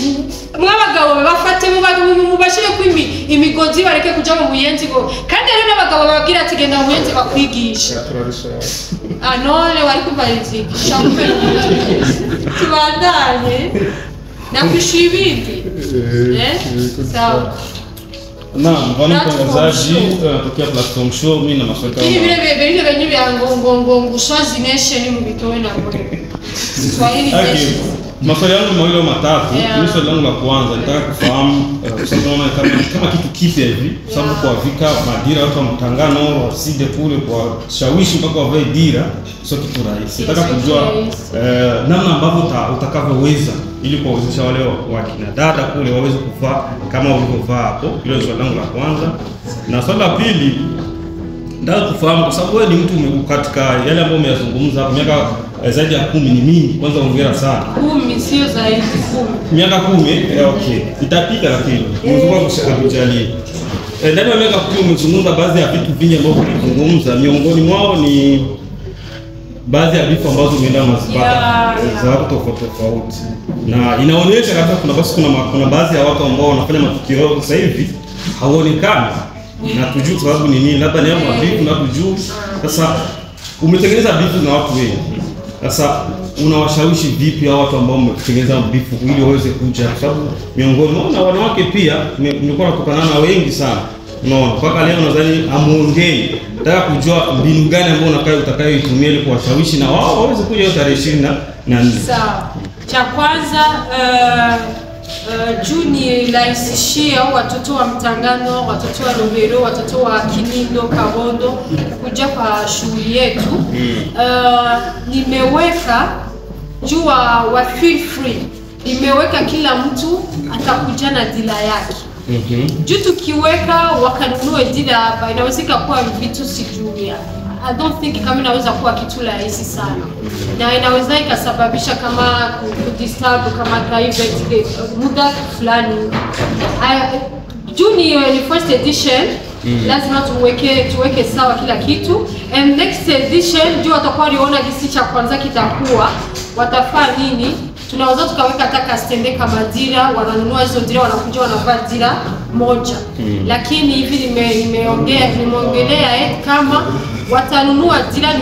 Mw'abagabo bafate mubashire ko imigozi bareke kuja mu buyenzi go, kandi hari n'abagabo bababwira ati genda mu buyenzi bakwigisha. None wari kubarizika tubandanye nakwishyura ibindi. Sawa. Naam, bwana mtangazaji, natokea Platform Show. Mimi na maswali kama hivi vile vile vya ngongo Swazi Nation mu bitowe na Swahili Nation. Maswali yangu mawili au matatu. Mimi swali langu la kwanza nitaka kufahamu kwa sababu naona kama kitu kipya hivi, kwa sababu kuavika madira watu wa mtangano wasije kule kwa shawishi mpaka wavae dira sio kitu rahisi. Nataka kujua namna ambavyo utakavyoweza ili kuwawezesha wale wakina dada kule waweze kuvaa kama ulivyovaa hapo. Hilo ni swali langu la kwanza. Na swali la pili nataka kufahamu kwa sababu wewe ni mtu katika yale ambayo umeyazungumza hapo miaka zaidi ya 10 ni mingi. Kwanza hongera sana. 10 sio zaidi 10. Miaka 10 okay. Itapita lakini Mungu akujalie. Ndani ya miaka 10 umezungumza baadhi ya vitu vingi ambavyo umezungumza, miongoni mwao ni baadhi ya vitu ambazo umeenda unazipata za watu tofauti tofauti. Na inaonyesha kabisa kuna baadhi ya watu ambao wanafanya matukio sasa hivi haonekani. Na tujue sababu ni nini, labda ni hapo vitu na tujue. Sasa umetengeneza vitu na watu wengi. Sasa unawashawishi vipi hao watu ambao umetengeneza bifu ili waweze kuja? Kwa sababu miongoni mwao na wanawake pia nilikuwa natokana na wengi sana. Unaona, mpaka leo nadhani amuongei. Nataka kujua mbinu gani ambayo utakayoitumia ili kuwashawishi na wao waweze kuja hiyo tarehe 24. Sawa. Cha kwanza juu nirahisishie watoto wa Mtangano, watoto wa Rohero, watoto wa Kinindo, Kabondo kuja kwa shughuli yetu. Nimeweka juu wa feel free. Nimeweka kila mtu atakuja na dila yake. Juu tukiweka wakanunue dila hapa inaweza kuwa vitu sijui. I don't think kama inaweza kuwa kitu rahisi sana. Na inaweza ikasababisha kama kudisturb kama private muda fulani. Juu ni first edition, lazima tuweke sawa kila kitu. And next edition juu watakuwa waliona kisi cha kwanza kitakuwa watafaa nini. Tunaweza tukaweka hata kastende kama dira, wananunua hizo dira wanakuja wanavaa dira moja. Lakini hivi nimeongelea kama watanunua dira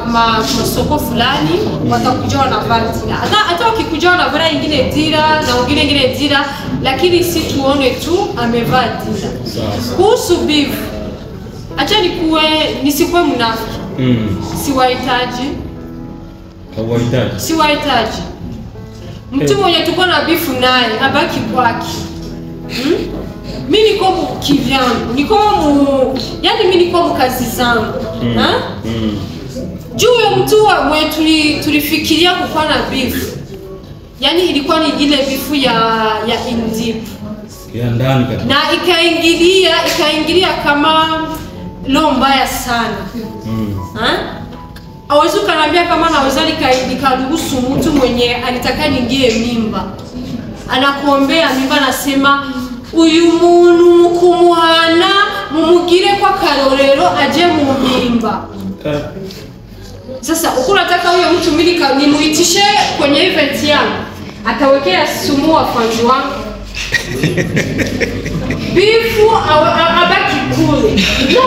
masoko fulani, watakuja wanavaa dira. Hata wakikuja wanavaa ingine dira na wengine ingine dira, lakini si tuone tu amevaa dira. Kuhusu beef, acha nisikuwe mnafiki. Siwahitaji. Siwahitaji. Mtu mwenye tuko na bifu naye abaki kwake. Mimi niko kivyangu, yani mimi niko kazi zangu. Juu ya mtu mwenye tulifikiria kukuwa na bifu. Yani ilikuwa ni ile bifu ya indip. Ya ndani kabisa. Na ikaingilia kama lo mbaya sana. Hawezi kuniambia kama naweza nikaruhusu mtu mwenye alitaka niingie mimba. Anakuombea mimba anasema uyu muntu mukumuhana mumugire kwa karorero aje mu mimba. Sasa uko unataka huyo mtu mimi nimuitishe kwenye event yangu, atawekea sumu wafanzi wangu. Bifu abaki kule. No,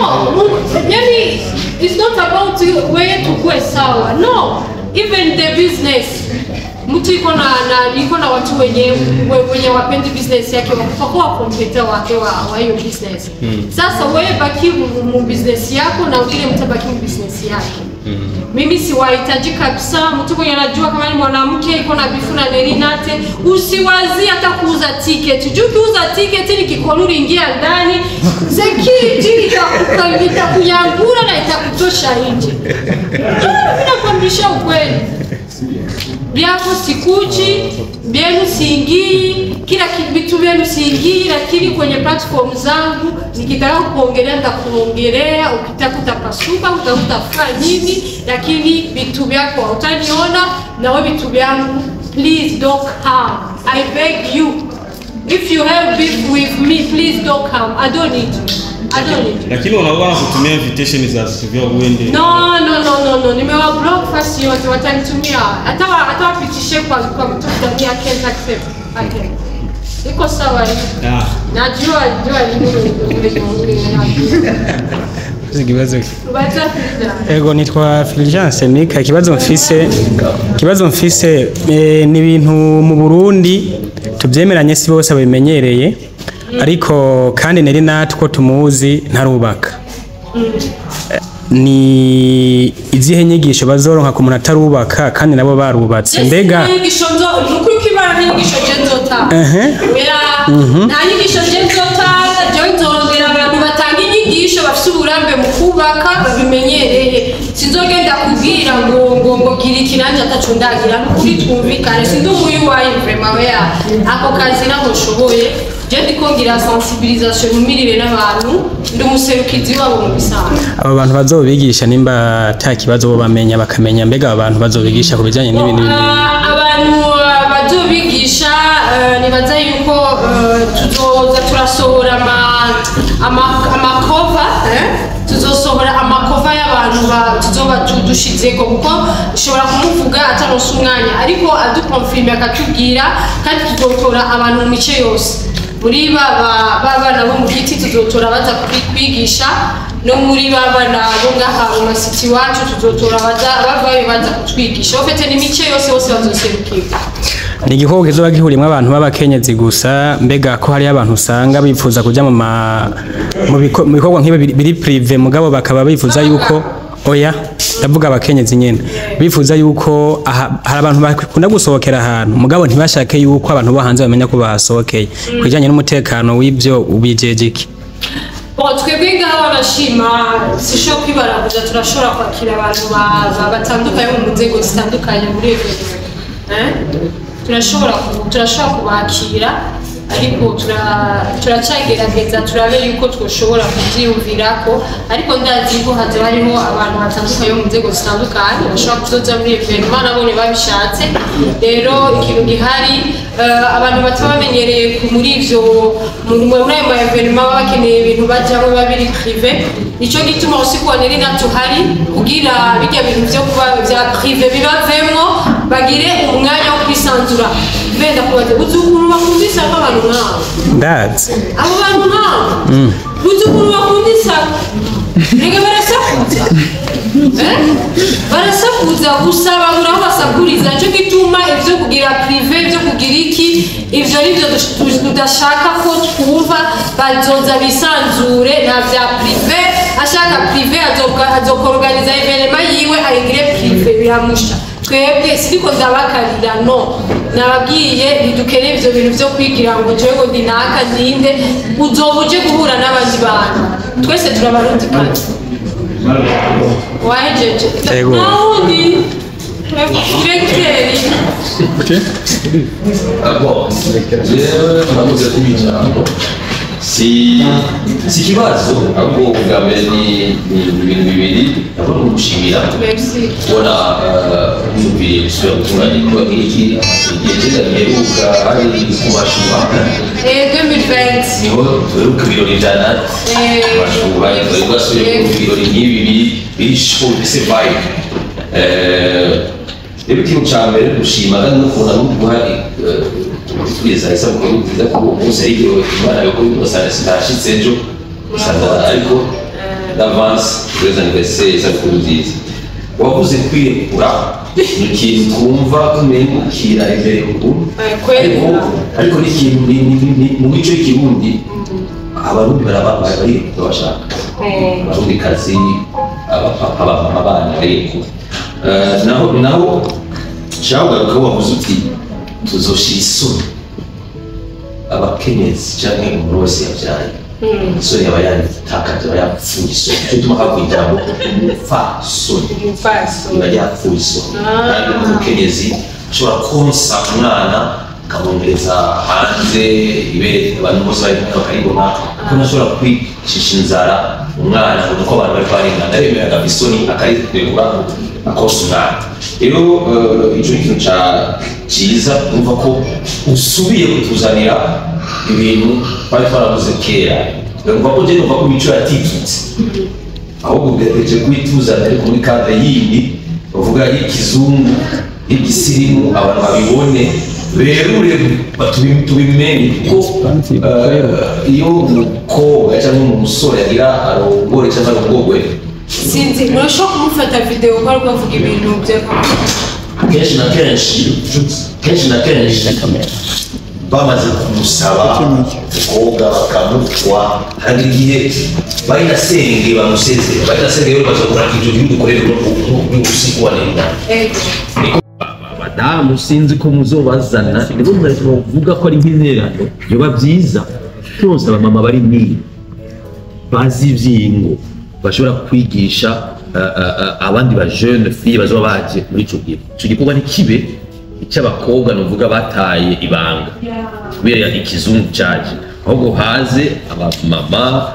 yani it's not about wewe tukue sawa. No, even the business. Mtu iko na watu wenye wapendi business yake wakuwa kompyuta wake wa hiyo business. Sasa wewe baki mu business yako na ungine mtabaki mu business yake. Mimi siwahitaji kabisa mtu mwenye anajua kama ni mwanamke iko na bifu na Nelly Nat, usiwazi hata kuuza ticket. Juu kuuza ticket ni kikoluri ingia ndani, security itakuyangura na itakutosha nje. Mimi nakwambia ukweli. Byako sikuji, byenu siingii, kila kitu byenu siingii, lakini kwenye platform zangu nikitaka kuongelea nitakuongelea, ukitaka utapasuka, utafanya nini, lakini vitu vyako utaniona na wewe vitu vyangu, please don't come. I beg you. If you have beef with me, please don't come. I don't need you. I don't need you. Lakini wanaona kutumia invitation za vitu vyao uende. No. Nimewa block fast yote watanitumia. Hata wapitishe kwa mtu ndani ya can't accept. Okay. Iko sawa hiyo. Najua nini Ikibazo. Ego nitwa Fulgence Mika. Ikibazo mfise ni ibintu mu Burundi tubyemeranye si bose babimenyereye, ariko kandi Nelly Nat ko tumuzi ntarubaka. Ni izihe nyigisho bazoronka ku muntu atarubaka kandi nabo barubatse? Mbega nyigisho nzo nukuri kibara nyigisho je nzotanga. Nta nyigisho je nzotanga, je nzorondera abantu batanga inyigisho bafite uburambe mu kubaka babimenyereye. Sinzogenda kubwira ngo gira ikiranja ataco ndagira, nukuri twumvikane. Sindi umuyuwayi vraiment oya, ako kazi ntabwo nshoboye. Je ndiko ngira sensibilisation mumirire n'abantu, ndi umuserukizi wabo mu bisanzwe. Abo bantu bazobigisha nimba ata kibazo bo bamenya bakamenya, mbega abo bantu bazobigisha ku bijanye n'ibintu? Abantu bazobigisha nibaza yuko tuzoza turasohora amakova, tuzosohora amakova y'abantu tuzoba tudushizeko, kuko ushobora kumuvuga ataronse umwanya, ariko adukonfirme akatubwira, kandi tuzotora abantu mu mice yose. Muri baba bo mu giti tuzotora baza kwigisha, no muri baba nabo ngaha mu masiti wacu tuzotora bavayo baza kutwigisha. Ofete ni mice yose bose bazoserukira. Ni igikorwa kizoba gihurimwo abantu b'abakenyezi gusa? Mbega ko hari abantu usanga bifuza kuja mu bikorwa nk'ibi biri prive, mugabo bakaba bifuza yuko oya, ndavuga abakenyezi nyene bifuza yuko hari abantu bakunda gusohokera ahantu, mugabo ntibashake yuko abantu bo hanze bamenya ko bahasohokeye. Kujanye n'umutekano w'ivyo ubijeje iki? Bon, twebwe ngaho barashima sisho kwibaraguza, turashobora kwakira abantu batandukanye mu nzego zitandukanye muri ivyo. Turashobora kubakira, ariko turacagerageza turabe yuko twoshobora kuvyiyumvirako, ariko ndazi ko hazoba hariho abantu batandukanye mu nzego zitandukanye bashobora kuzoza muri evenement nabone babishatse. Rero ikintu gihari, abantu bataba bamenyereye muri ivyo muri ayo ma evenement baba bakeneye ibintu bajamwo biba biri prive. Nico gituma usiku wa Nelly Nat tuhari kugira bijya bintu vyo kuba vya prive bibavemwo, bagire umwanya wo kwisanzura. Benda kubaza uzi ukuntu bakunda isaka abantu nkawe? Ndazi. Abo bantu nkawe? Uzi ukuntu bakunda isaka? Rega barasakuza. Barasakuza gusa babura aho basakuriza. Nico gituma ivyo kugira prive, ivyo kugira iki, ivyo nivyo tudashaka ko twumva. Bazoza bisanzure, nta vya prive. Ashaka prive azokorganiza evenement yiwe ayigire prive, biramusha. Twebwe siriko ndabakarira, no nababwiye ntidukeneye ivyo bintu vyo kwigira ngo jewe ngo ndi naka ninde. Uzoba uje guhura n'abandi bantu, twese turabarundi kandi wahejeje nawundi directeur. Bon, jewe muramuze kubijambo si ikibazo, ahubwo ubwa mbere ni ibintu bibiri. Ndabona gushimira kubona mwumviriye gusubira gutunganya igikorwa nk'iki. Igihe cyiza giheruka hari ku Mashuha 2020, niho duheruka ibirori vya Nat Mashuha, twari bwasubiye kumva ibirori nk'ibi biri show bifise vibe. Rero ikintu ca mbere gushima kandi no kubona no guha kwifuriza isabukuru nziza kuri uwo munsi, ariko Imana yo kuri usanga sitashitse ejo usanga, ariko d'avance joyeux anniversaire, isabukuru nziza. Wavuze kwirekura, ni ikintu twumva kumengukira imbere ukuntu, ariko ni ikintu mu mico y'Ikirundi, Abarundi barirekura bashaka, Abarundi kazi, abapapa, abamama, abana barirekura. Naho nshaka kugaruka aho wavuze uti tuzoshira isoni abakenyezi canke umuntu wese yavyaye, isoni aba yatakaje, aba yapfuye isoni. Nico gituma havuye ijambo umupfasoni, iba yapfuye isoni. Kandi umukenyezi ashobora konsa umwana akamwongereza hanze ibere, abantu bose bari kumwe bakaribona, kuko ntashobora kwicisha inzara umwana ngo nuko abantu bari barengana, aremera agava isoni akarirekura akonsa umwana. Rero ico ni ikintu ciza, numva ko usubiye kutuzanira ibintu twari twaravuze kera. Numva ko je numva ko imico yatitutse, ahubwo ugerageje kuyituzanira ariko muri cadre yindi bavuga y'ikizungu, y'igisirimu, abantu babibone, berure, tubimenye, kuko iyo umukobwa cyangwa umusore agira arongore cyangwa arongogwe, Sinzi, murashobora kumufata video ko ariko avuga ibintu bya kenshi na kenshi bamaze kumusaba umukobwa bakamutwa, hari igihe bayinasenge bamusezera, bayinasenge rero bazokora ivyo gihugu dukorera usiku wa nenda. Abadamu sinzi ko muzobazana, nibwo bavuga ko ari nk'intererano, yoba byiza twose abamama bari mwiyo bazi ivyingo bashobora kwigisha abandi ba jeune fille bazoba baje muri ico gihe. Ico gikorwa ntikibe icy'abakobwa nuvuga bataye ibanga kubera ikizungu caje, ahubwo haze abamama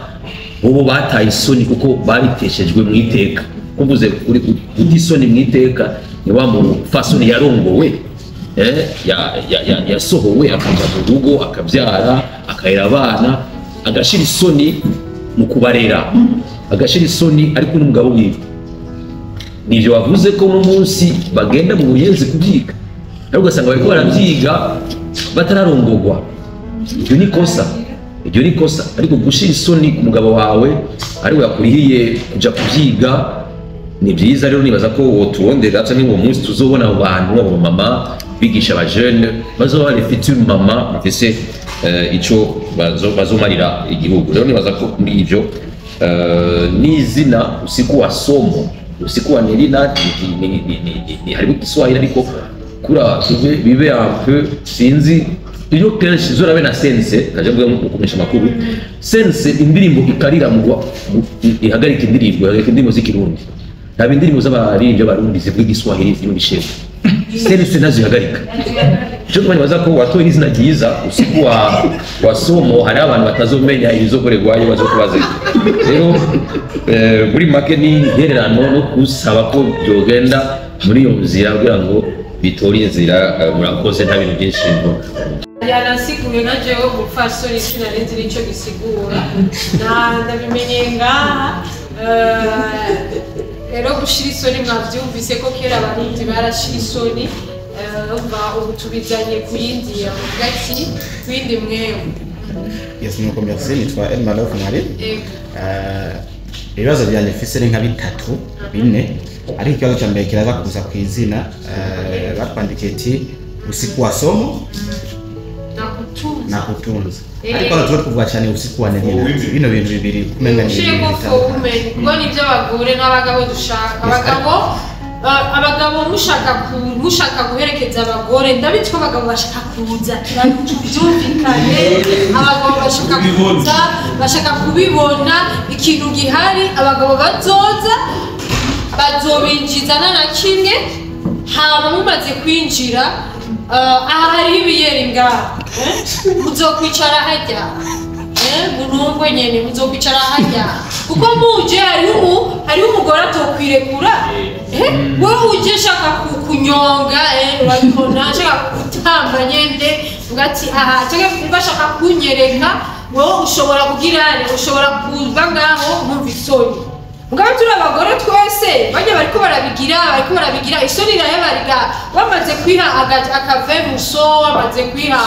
bobo bataye isoni kuko babiteshejwe mu iteka. Kuvuze uri guta isoni mu iteka ni wa mufasoni yarongowe, yasohowe akaja mu rugo, akabyara, akarera abana, agashira isoni mu kubarera, agashira isoni ariko n'umugabo wiwe. Nivyo wavuze ko uno munsi bagenda mu buyenzi kubyiga, ariko ugasanga bariko baravyiga batararongogwa. Iryo ni kosa, iryo ni kosa. Ariko gushira isoni ku mugabo wawe ariko yakurihiye kuja kubyiga ni byiza. Rero nibaza ko woturondera canke uwo munsi tuzobona abo bantu, abo mama bigisha aba jeune, bazoba les futurs mama bafise ico bazomarira igihugu. Rero nibaza ko muri ivyo n'izina usiku wa somo, usiku wa Nelly Nat, ni harimo Kiswahili, ariko kura bibe bibe un peu, sinzi, iyo kenshi zorabe na sense naje mvuga mu kumenyesha amakuru, sense indirimbo ikarira mu ihagarika indirimbo, ihagarika indirimbo z'Ikirundi, ntabwo indirimbo z'abaririmbyi b'Abarundi zivuga Igiswahili zirimo ibishego, sense nazo ihagarika. Icyo tumanyi ko watoye izina ryiza, usiku wa somo, hari abantu batazomenya ibizokorerwayo bazokubaza. Rero muri make ni intererano no gusaba ko byogenda muri iyo nzira kugira ngo bitore inzira. Murakoze, nta bintu byinshi mvuga. Yanasiguye na jewe umupfasoni sinari nzi nico gisigura, na ndabimenye ngaha. Rero gushira isoni mwavyumvise ko kera Abarundi barashira isoni. Umva, ubu tubizanye ku yindi hagati, ku yindi mwewe. Yes, nuko merci, nitwa Elma Love Mwari. Ego. Ibibazo byanjye mfise ni nka bitatu, bine, ariko ikibazo cya mbere kiraza kuza ku izina. Batwandikiye ati usiku wa somo nakutunza na kutunza, ariko hano tuba tuvuga cyane usiku wa Nelly Nat. Bino bintu bibiri kumenga ni ibintu ushireko for bitandukanye. women, kuko nibyo abagore n'abagabo dushaka. Abagabo, abagabo mushaka guherekeza abagore, ndabizi ko abagabo bashaka kuza, tubyumvikane. Abagabo bashaka kuza, bashaka kubibona ikintu gihari. Abagabo bazoza bazobinjizana na kimwe, hama mumaze kwinjira, aha hariho ibiyeri ngaha, eh? Muzokwicara harya, murungwe nyene, muzokwicara harya, kuko muje hariho umugore atokwirekura. Wewe uje shaka kunyonga, urabibona, shaka gutamba nyende, uvuga ati aha, cyangwa kumva ashaka kunyereka. Wowe ushobora kugira, ushobora kuva ngaho nkumva isoni. Mugabo turi abagore twese bajya bariko barabigira isoni nayo bariga bamaze kwiha akavemuso, bamaze kwiha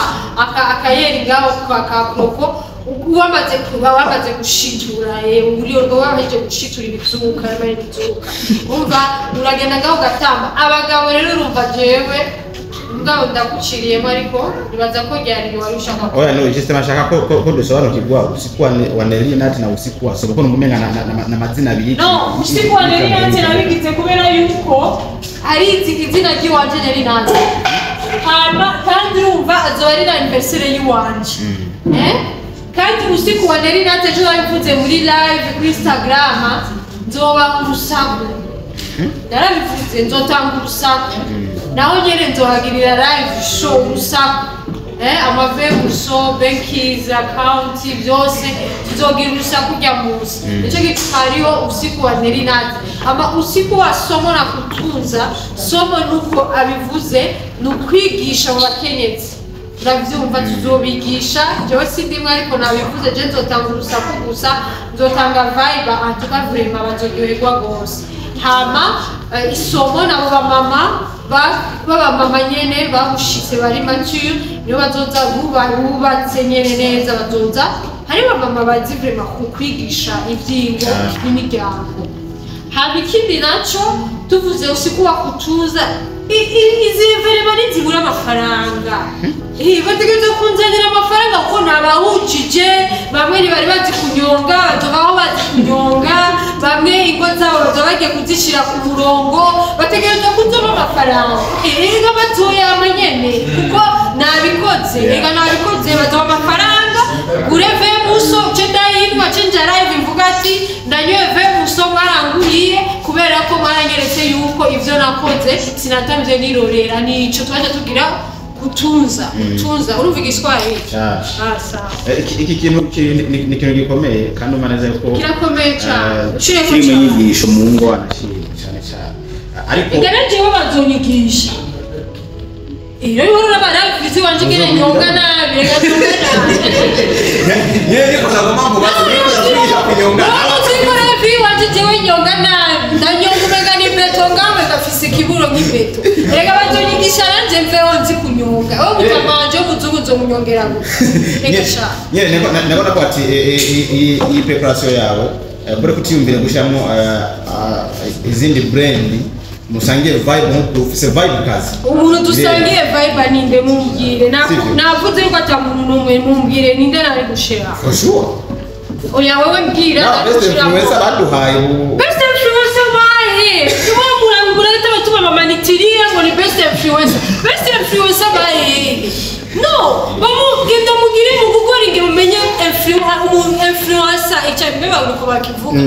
akayeri ngaho ka kroko, wamaze kuba wamaze gushitura uriyo rwo waheje gushitura ibizuka n'abayizuka, umva uragenda ngaho ugatamba. Abagabo rero urumva jewe mugabo ndaguciriyemo, ariko nibaza ko ryari wari ushaka. Oya, no juste mashaka ko dusobanukirwa usiku wa Nelly Nat na usiku wa Soko, kuko numenga na mazina abiri. No, usiku wa Nelly Nat nabigize kubera yuko ari izina ry'iwanje Nelly Nat. Hama kandi urumva azoba ari na anniversaire y'iwanje. Kandi usiku wa Nelly Nat ejo nabivuze muri live kuri Instagram, nzoba urusaku. Narabivuze nzotanga urusaku. Naho nyene nzohagirira live show urusaku. Amavemuso, bankies, account byose tuzogira urusaku rya musi. Nico gituma hariho usiku wa Nelly Nat. Ama usiku wa somo na kutunza, somo nuko abivuze ni ukwigisha mu bakenyezi. Uravyumva, tuzobigisha, jewe sindimwe ariko nabivuze, je nzotanga urusaku gusa, nzotanga vibe, en tout cas vraiment bazoryoherwa gose. Hama isomo nabo bamama b'abamama nyene babushitse bari mature, niyo bazoza bubatse nyene neza, bazoza hari abamama bazi vraiment kukwigisha ivyingo n'imiryango. Hama ikindi naco tuvuze usiku wa kutuza, izi verema ntizibura amafaranga. Bategerezwa kunzanira amafaranga kuko nabahujije, bamwe ntibari bazi kunyonga, bazobaho bazi kunyonga, bamwe ingo zabo bazoba bagiye kuzishira ku murongo, bategerezwa kuzoma amafaranga. Erega batoya nyene kuko nabikoze, erega nabikoze, bazoba amafaranga, gure vemuso ce ndayinywa, ce nja live mvuga ati ndanyoye vemuso mwaranguriye kubera ko mwaranyeretse yuko ivyo nakoze sinatamvye nirorera. Nico twaje tugira kutunza, urumva igiswahili. Ah, sawa. Iki kintu ni ikintu gikomeye kandi umva neza ko kirakomeye cyane. Ushireko kiri mu cyane. nyigisho mu ngo wanashimye cyane cyane, ariko Igana jewe bazonyigisha. Iyo rero urabara wanje ngene nyonga nabi, reka nyonga nabi. Yeye niko na mambo basi niko na kunyonga. Nzikora iwanje jewe nyonga nabi, ndanyonga umenga ni beto ngamwe gafise ikiburo nk'ibeto. Reka bazonyigisha nanje mveho nzi kunyonga. Wowe mutama wanje w'umuzungu nzomunyongera gusa. Reka sha. Nyene niko ko ati iyi preparation yawe kuri kutiyumvira gushiramo izindi brand musangiye vibe, nkuko ufise vibe kazi. Umuntu dusangiye vibe ninde mumbwire? Navuze yuko ata muntu n'umwe, mumbwire ninde nari gushira. For sure. Oya wewe mbwira. Na best influencer baduhaye Best influencer bahe? Tuba murangura batuma mama nitiria ngo ni best influencer. Best influencer bahe? No, bamugenda mugire mu gukora inge mumenye influencer icyo mbeba uko bakivuga.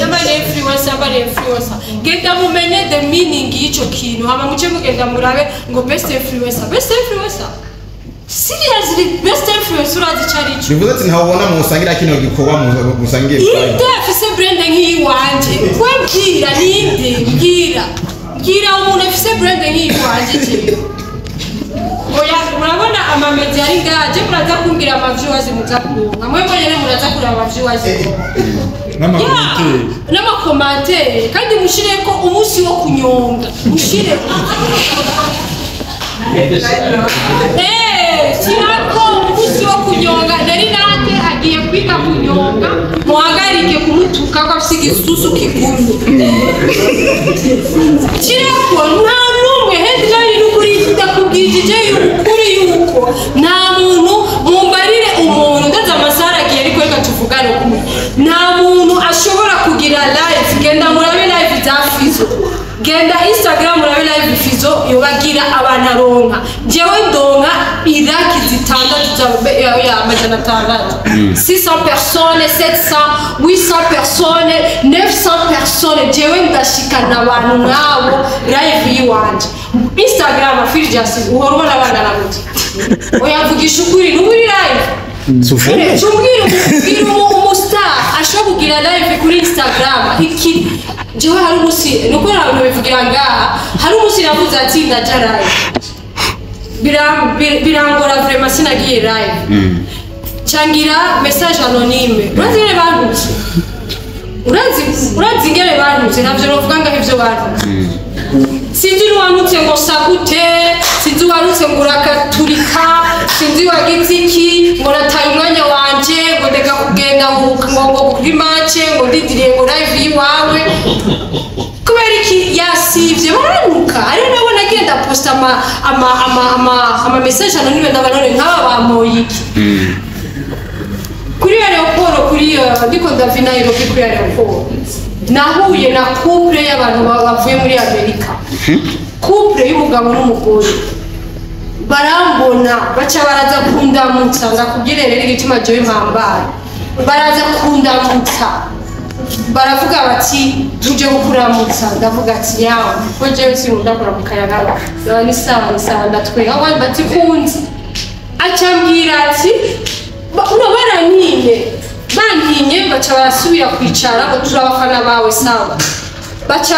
Yaba ni influencer, yaba ni influencer. Genda mumenye the meaning y'ico kintu, hama muce mugenda murabe ngo best influencer. Best influencer. Seriously, best influencer urazi ico ari cyo. Bivuze ati ntawubona musangira kino gikorwa musangiye vibe. Inde afise brand nk'iyiwanje? We mbwira ninde? Mbwira. Mbwira umuntu afise brand nk'iyiwanje jewe. Oya, murabona amamedia ari ngaha, je muraza kumbwira ama viewers muza kuronka. Mwe mbonyene muraza kuraba ama viewers. N'amakomantere. N'amakomantere, kandi mushireko umunsi wo kunyonga. Mushire. Sirako umunsi wo kunyonga. Nari nate agiye kwiga kunyonga, muhagarike kumutuka ko afise igisusu kigumye. Kirako nta n'umwe headline n'ukuri ndakubwije ukuri yuko nta muntu, mumbarire umuntu ndaza amasaha agiye ariko reka tuvugane ukuri. Nta muntu ashobora kugira live, genda murabe live za Fizo, genda Instagram murabe live Fizo yobagira abantu aronka. Jewe ndonka iraki zitandatu za ya 600, 600 personnes, 700, 800 personnes, 900 personnes. Jewe ndashikana abantu nk'abo live yiwanje Instagram. Firjasi uhora ubona abana na gute? Oya mvugisha ukuri, n'uri live. Tumbwire umustar ashobora kugira live kuri Instagram iki? Jewe hari umunsi nuko abantu bivugira ngaha, hari umunsi navuze ati ndaja live, birangora vraiment, sinagiye live, cangira message anonyme, urazi nyene bantutse. Urazi ingene bantutse, ntavyo novuga ngaho ivyo bantutse. Sinzi n'uwantutse ngo sagute, sinzi uwantutse ngo urakaturika, sinzi wagize iki, ngo nataye umwanya wanje, ngo ndeka kugenda ngo kuri match, ngo ndindiriye ngo live yiwawe. Kubera iki yasivye baranuka. Ariyo nabona agenda posta ama message anonyme, ndabanone nk'aba bamoye iki. Kuri aéroport, kuri ndiko ndava i Nairobi kuri aéroport, nahuye na couple y'abantu bavuye muri Amerika, couple y'umugabo n'umugore. Barambona baca baraza kundamutsa. Ndakubwire rero igituma jewe mpambaye. Baraza kundamutsa, baravuga bati tuje kukuramutsa. Ndavuga ati yawe ko jewe sinkunda kuramukanya nabo. Ndaba ni sawa, ni sawa, ndatwenga. Abandi bati kunzi acambwira ati uno barantinye, bantinye, baca barasubira kwicara ngo turi abafana bawe. Sawa, baca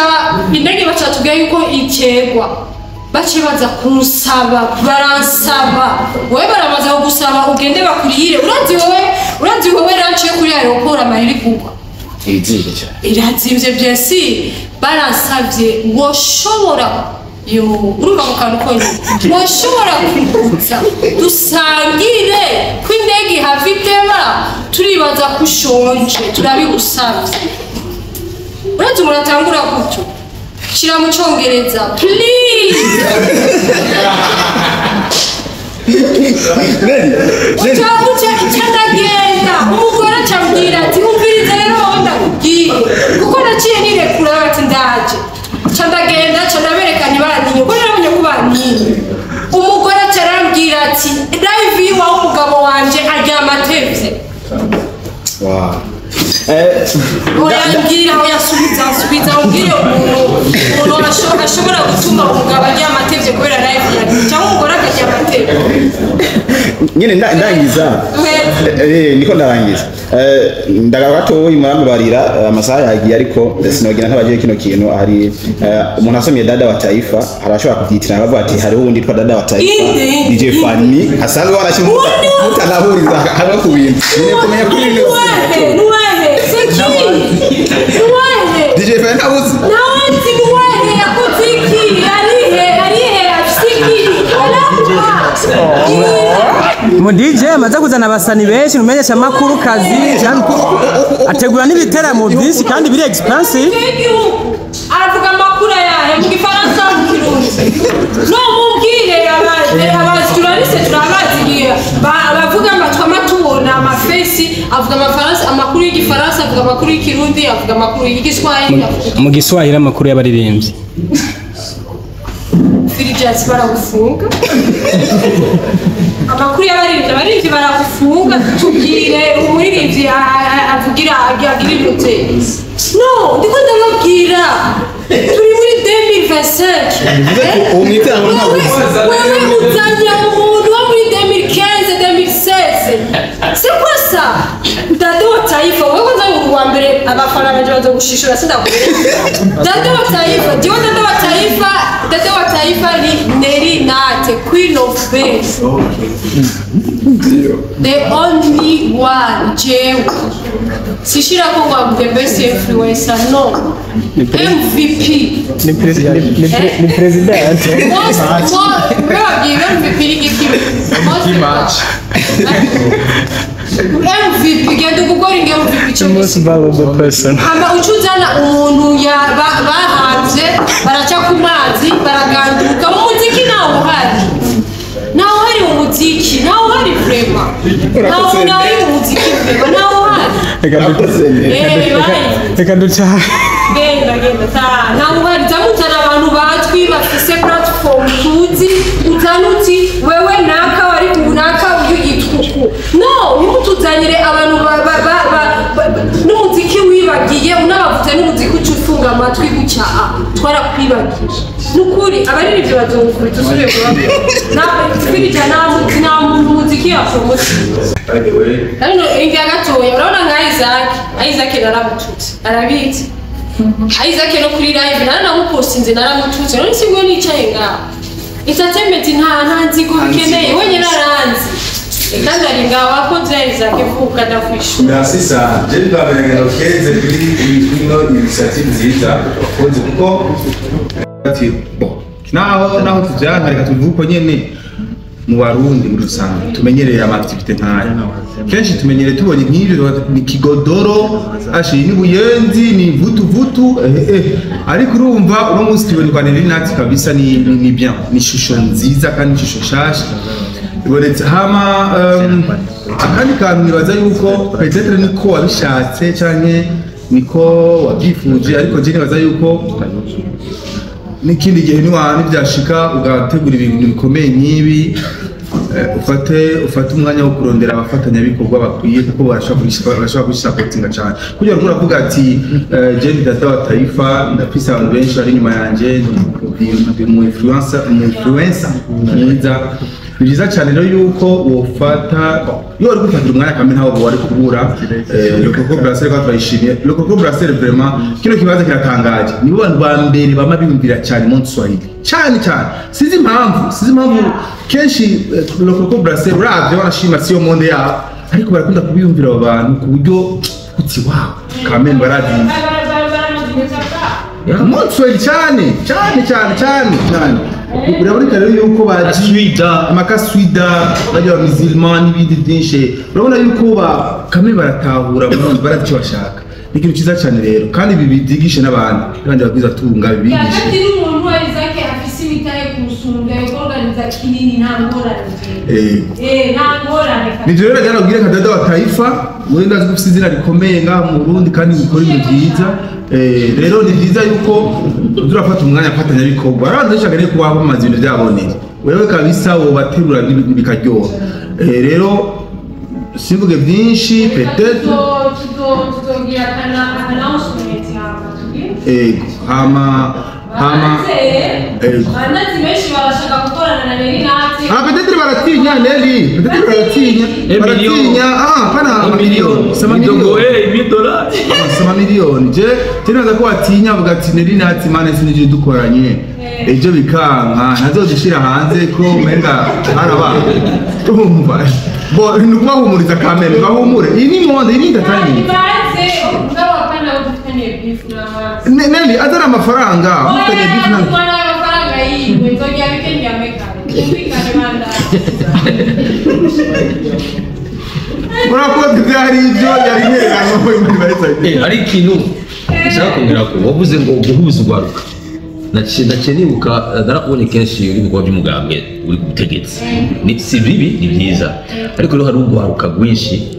indege baca batubwira yuko ikegwa, bace baza kunsaba, baransaba. Wowe baramaze kugusaba ugende bakurihire. Urazi wowe lunch yo kuri aéroport amahera igurwa? Ibizimvye cyane. Irazimvye byesi. Baransabye woshobora, yo urumva ako kantu konyine, woshobora kuza dusangire ko indege ihava iteba, turibaza ko ushonje, turabigusabye. Uretse umuntu atangura gutyo, shira mu Cyongereza please. Uca uca ica ndagenda. Umugore acambwira ati umviriza rero wowe, ndakubwiye kuko naciye nirekura. Ati ndaje, ca ndagenda, ca ndabereka ntibantinye kuko narabonye ko bantinye. Umugore aca arambwira ati live iwawe umugabo wanje aryama atevye. Wow. Oya mbwira, oya subiza, subiza umbwire umuntu ashobora gutuma umugabo aryama atevye kubera live yawe, cyangwa umugore akaryama atevye. Nyine ndangiza. Niko ndarangiza. Ndagaruka gatoyi, murambabarira, amasaha yagiye, ariko sinogira ntabagiye kino kintu. Hari umuntu asomye Dada wa Taifa arashobora kubyitirana, bavuga ati hariho uwundi yitwa Dada wa Taifa. Inde, DJ inde. Fanny asanzwe warashyira mutanahuriza hamwe ku bintu nyine kumenya kuri bino. Nuwahe, nuwahe, c'est qui? Nuwahe? DJ Fanny ntabuzi. Nawe nzi nuwahe, yakoze iki? Arihe, arihe, afise iki? Mu DJ amaze kuzana abasani benshi, umenyesha amakuru kazi, ategura n'ibiteramo byinshi kandi biri expensive. Y'igihugu aravuga amakuru ayahe? Mu Gifaransa, mu Kirundi? No mubwire abajournaliste turabazi, abavuga amatwi amatubona amafesi. Avuga amafaransa, amakuru y'Igifaransa, avuga amakuru y'Ikirundi, avuga amakuru y'Igiswahili, avuga Mu Giswahili amakuru y'abaririmbyi. Firijasi baragufunga. Amakuru y'abaririmbyi, abaririmbyi baragufunga. Tubwire umuririmbyi avugira agira ibintu. No ndiko ndababwira, turi muri 2025. Bivuze ko uwo mwiterano ntabwo Wewe uzanye umuntu wo muri 2015, 2016, c'est quoi ça? Dada wa Taifa, wewe kwanza uri uwa mbere, abafana banje bazogushishura, sindakubwira Dada wa Taifa. Jewe Dada wa Taifa, Dada wa Taifa ni Nelly Nat, queen of best, the only one. Jewe sishirako ngo I'm the best influencer, no, MVP. Ni president. Most, bababwiye MVP ni igiki? Most match. MVP, genda ugukora inge MVP cyo. Most valuable person. Hama uca uzana umuntu ya bahanze baraca ku mazi baraganduka. Mu muziki ntawe uhari, ntawe uhari mu muziki, ntawe uhari vraiment, ntawe uhari mu muziki vraiment, ntawe uhari. Reka Eh, reka duca. Genda, genda ta, ntawe uhari. Zamuzana abantu bazwi bafise platform tuzi, uzana uti wewe naka wari naka, uyu yitwa uku. No ntimutuzanire abantu n'umuziki wibagiye, unabavuze n'umuziki uca ufunga amatwi gutya. Twarakwibagiye nukuri. Abaririmbyi bazungukubita usubiye kubabwira twirija. Nta muntu umuziki ya promotion. By the way, Hano inga gatoya, urabona nka Isaac, Isaac naramututse, arabizi. Isaac no kuri live naranamupostinze, naramututse. None sibwo nicaye ngaho? Entertainment nta nzigo bikeneye, wenyine aranzi kandi ari ngaho wakoze. Isaac vuka ndakwishura. Merci sana. Je ndabengera keze kuri ino initiative nziza wakoze kuko ati bon naho tujyanka reka tuvuge uko nyene mu Barundi muri rusange tumenyereye ama activité nkaya kenshi tumenyereye tubonye nk'ibyo ni kigodoro ashi ni buyenzi ni vutu vutu ariko urumva uno munsi tubonye kwa Nelly Nat kabisa ni bien, ni shusho nziza kandi shusho shasha ibonetse. Hama akandi kantu nibaza yuko peut-être niko wabishatse canke niko wabyifuje, ariko je nibaza yuko n'ikindi gihe nibyashika ugategura ibintu bikomeye nk'ibi, ufate umwanya wo kurondera abafatanyabikorwa bakwiye kuko barashobora kubisapotinga cyane. Kugira ngo uravuga ati je ndi data wa taifa, ndafise abantu benshi bari inyuma yanje, ndi mu influencer mwiza. Ni byiza cyane rero yuko wofata iyo wari gufatira umwanya kamwe ntawo wari kubura. Le Coco Brasserie kwa turayishimiye. Le Coco Brasserie vraiment kino kibanza kiratangaje, nibo bantu ba mbere bama biyumvira cyane mu Swahili cyane cyane, sinzi impamvu kenshi Le Coco Brasserie uravye wanashima siyo monde yabo, ariko barakunda kubiyumvira abo bantu ku buryo uti wow kamene barazi mu Swahili cyane cyane cyane cyane cyane. Urabona rero yuko baji amakaswida bajya ba musulman n'ibindi byinshi, urabona yuko ba kamwe baratahura mu barazi icyo bashaka. Ni ikintu cyiza cyane rero kandi ibi byigishe n'abandi kandi babwiza tunga bibigishe. Kandi n'umuntu Isaac afise imitahe kumusumba yoorganiza kinini nta ngorane. Nta ngorane. Ni rero rero nabwire nka dada wa taifa muri ndazi ko ufise izina rikomeye ngaha mu Burundi kandi ukora ibintu byiza. Rero ni byiza yuko turafata umwanya afatanyabikorwa abantu benshi bakeneye kuba bamaze ibintu byaboneye, wewe kabisa wobaterura bikaryoha. Rero simvuge byinshi peut-être tuzogira announcement hama ego hama banazi benshi barashaka gukorana na Nelly Nat. Peut-être baratinya Nelly, peut-être baratinya pana amamiliyoni sama miliyoni sama miliyoni. Je tinaza ko atinya avuga ati Nelly Nat mane sinije dukoranye ejo bikanka ntazozishira hanze ko umenga haraba urumva bo ni kubahumuriza kamere bahumure. Iyi ni monde, iyi ni entertainment. Nelly azana amafaranga mutanye beef na amafaranga yiwe nzongera bikenya mekare kumvikane banda. Murakoze byari ibyo yari intererano muri bahise. Ari ikintu nshaka kongera ko wavuze ngo guhuza urwaruka. Naciye nibuka narakubonye kenshi uri mu bikorwa by'umugambwe uri ku butegetsi. Ni si bibi ni byiza, ariko rero hari urwaruka rwinshi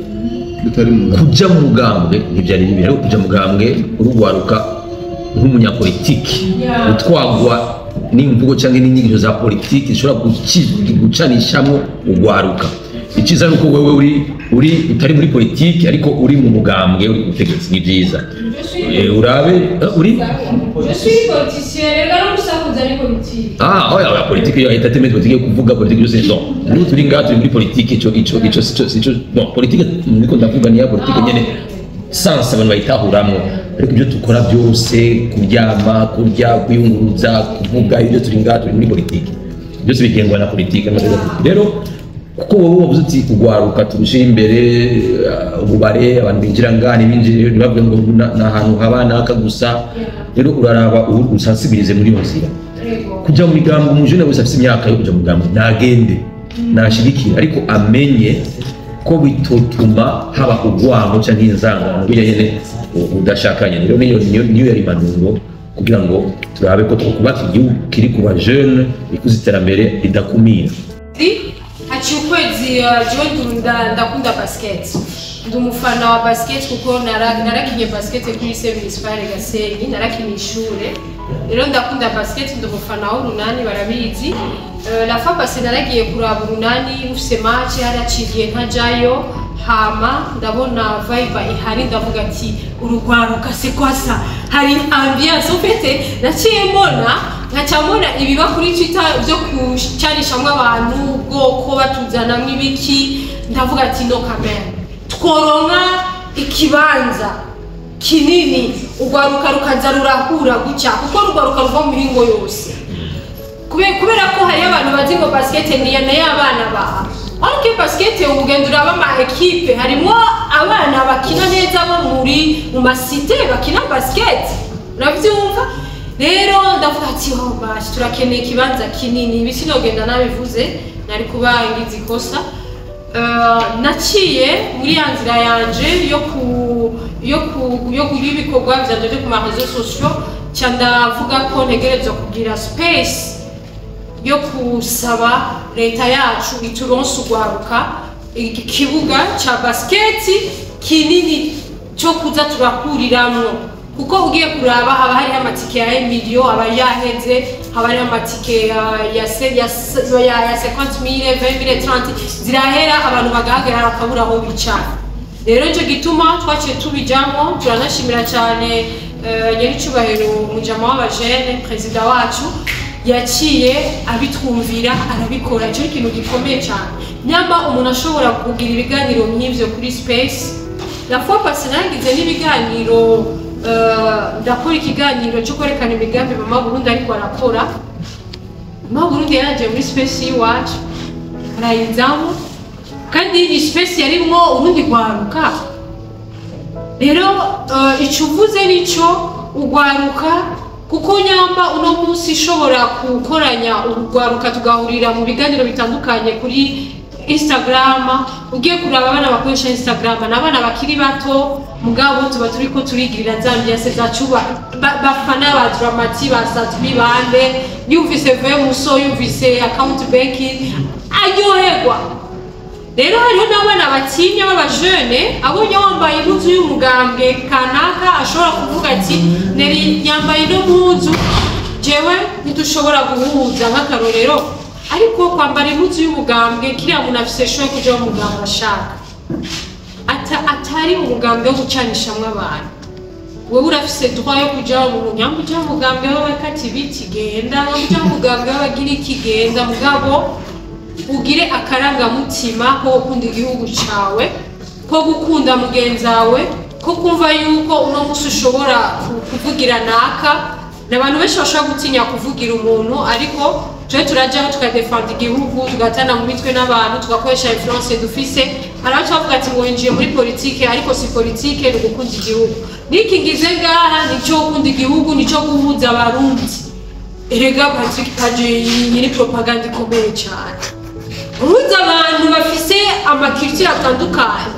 kuja mu mugambwe ntibyari bibi, ariko kuja mu mugambwe urugwaruka nk'umunyapolitiki utwagwa n'imvugo cyangwa n'inyigisho za politiki zishobora gucanishamo urwaruka. Icyiza ni uko wewe uri utari muri politiki ariko uri mu mugambwe uri ku butegetsi, ni byiza. Urabe uri Je suis politicien, rero gusakuza ni politiki. Oya oya politiki yo entertainment politiki yo kuvuga politiki yose non. Nous turi ngaha turi muri politiki ico bon politiki niko ndavuga ni ya politiki nyene sans abantu bayitahuramwo, ariko ibyo dukora byose kuryama, kurya, kwiyunguruza, kuvuga ibyo turi ngaha turi muri politiki byose bigengwa na politiki. Rero kuko wowe wavuze uti urwaruka turushe imbere ububare abantu binjira ngaha ntibinjire ntibavuge ngo ni ahantu haba naka gusa. Rero uraraba usansibilize muri iyo nzira kujya mu migambo. Umujene wese afite imyaka yo kujya mu migambo nagende nashigikira, ariko amenye ko bitotuma haba urwango cyangwa inzangano bijya nyene udashakanye. Rero niyo yari impanuro kugira ngo turabe ko twubaka igihugu kiri ku ba jeune ikuze iterambere ridakumira. Haciye ukwezi jewe ndakunda basket, ndi umufana wa basket kuko narakinye basket kuri lycée municipal Gasenyi, narakinye ishure. Rero ndakunda basket, ndi umufana w'urunani barabizi. La fois passée naragiye kuraba urunani rufise match haraciye ntajayo, hama ndabona vibe ihari ndavuga ati urugwaruka c'est quoi ça, hari ambiance ufite. Naciye mbona nkaca mbona ibiba kuri Twitter byo kucanishamwo abantu ubwoko batuzanamwo ibiki, ndavuga ati no kamere tworonka ikibanza kinini urwaruka rukaza rurahura gutya, kuko urwaruka ruva mu mihingo yose. Kubera ko hari abantu bazi ngo basket ni ya y'abana ba Ariko basket ugenda uraba ama équipe, harimo abana bakina neza bo muri mu ma cité bakina basket, uravyumva? Rero ndavuga ati: "Oh bash, turakeneye ikibanza kinini." Ibi sinogenda nabivuze, nari kuba ngize ikosa. Naciye muri ya nzira yanje yo ku y'ibikorwa vyanje vyo ku ma réseaux sociaux, ca ndavuga ko ntegerezwa kugira space yo kusaba leta yacu ituronse urwaruka ikibuga ca basiketi kinini cyo kuza turakuriramwo, kuko ugiye kuraba haba hariho amatike ya emilio aba yaheze, haba hariho amatike ya 50 000, 20 000, 30 zirahera, abantu bagahagarara bakabura aho bicara. Rero nicyo gituma twaciye tubijamwo. Turanashimira cyane nyir'icyubahiro mujama w'abajene, perezida wacu, yaciye abitwumvira arabikora. Icyo ni ikintu gikomeye cyane. Nyamba umuntu ashobora kugira ibiganiro nk'ibyo kuri space, la fois passée nagize n'ibiganiro, ndakora ikiganiro cyo kwerekana imigambi Mama Burundi ariko arakora. Mama Burundi yaragiye muri space y'iwacu arayinzamo, kandi iyi space yarimwo urundi rwaruka. Rero icyo uvuze nicyo ugwaruka, kuko nyamba uno munsi ishobora gukoranya urugwaruka tugahurira mu biganiro bitandukanye kuri Instagram. Ugiye kuraba abana bakoresha Instagram ni abana bakiri bato, mugabo tuba turiko turigirira za ambiance zacu, bafana ba Dramati, ba Satmi, bande yumvise Vemuso, yumvise account banking, aryoherwa. Rero hariho n'abana batinya b'abajene, abonye wambaye impuzu y'umugambwe kanaka ashobora kuvuga ati: "Neri yambaye ino mpuzu, jewe ntidushobora guhuza." Nk'akarorero, ariko kwambara impuzu y'umugambwe, kiriya muntu afise choix kuja mu mugambwe ashaka, atari umugambwe wo gucanishamwo abantu. Wewe urafise droit yo kuja mu nyamba, uja mu mugambwe w'abakata ibiti, genda, uja mu mugambwe w'abagira iki, genda, mugabo ugire akarangamutima ko gukunda igihugu cawe, ko gukunda mugenzi wawe, ko kumva yuko uno munsi ushobora kuvugira naka. Ni abantu benshi bashobora gutinya kuvugira umuntu, ariko twe turajyaho tukadefanda igihugu, tugatana mu mitwe n'abantu, tugakoresha influence dufise. Hari abaca bavuga ati ngo winjiye muri politike, ariko si politike, ni ugukunda igihugu. Niki ngize ngaha nico gukunda igihugu, nico guhuza Abarundi. Erega Patrick Paje nyiri propaganda ikomeye cyane, uhuza abantu bafise ama culture atandukanye,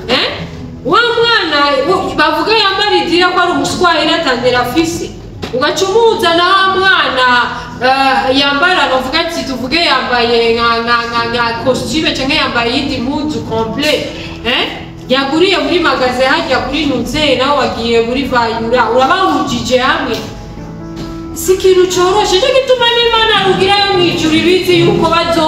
eh? Wa mwana bavuga yambara idira ko ari umuswahili atandera afise, ugaca umuhuza na wa mwana yambara, bavuga ati tuvuge yambaye nka costume cyangwa yambaye iyindi mpuzu complet, eh? Yaguriye muri magasin hajya kuri Nutse, nawe wagiye muri Vayura, urabahujije hamwe. Si ikintu coroshe. Cyo gituma n'Imana rugira yo mw'ijuru ibizi yuko bazo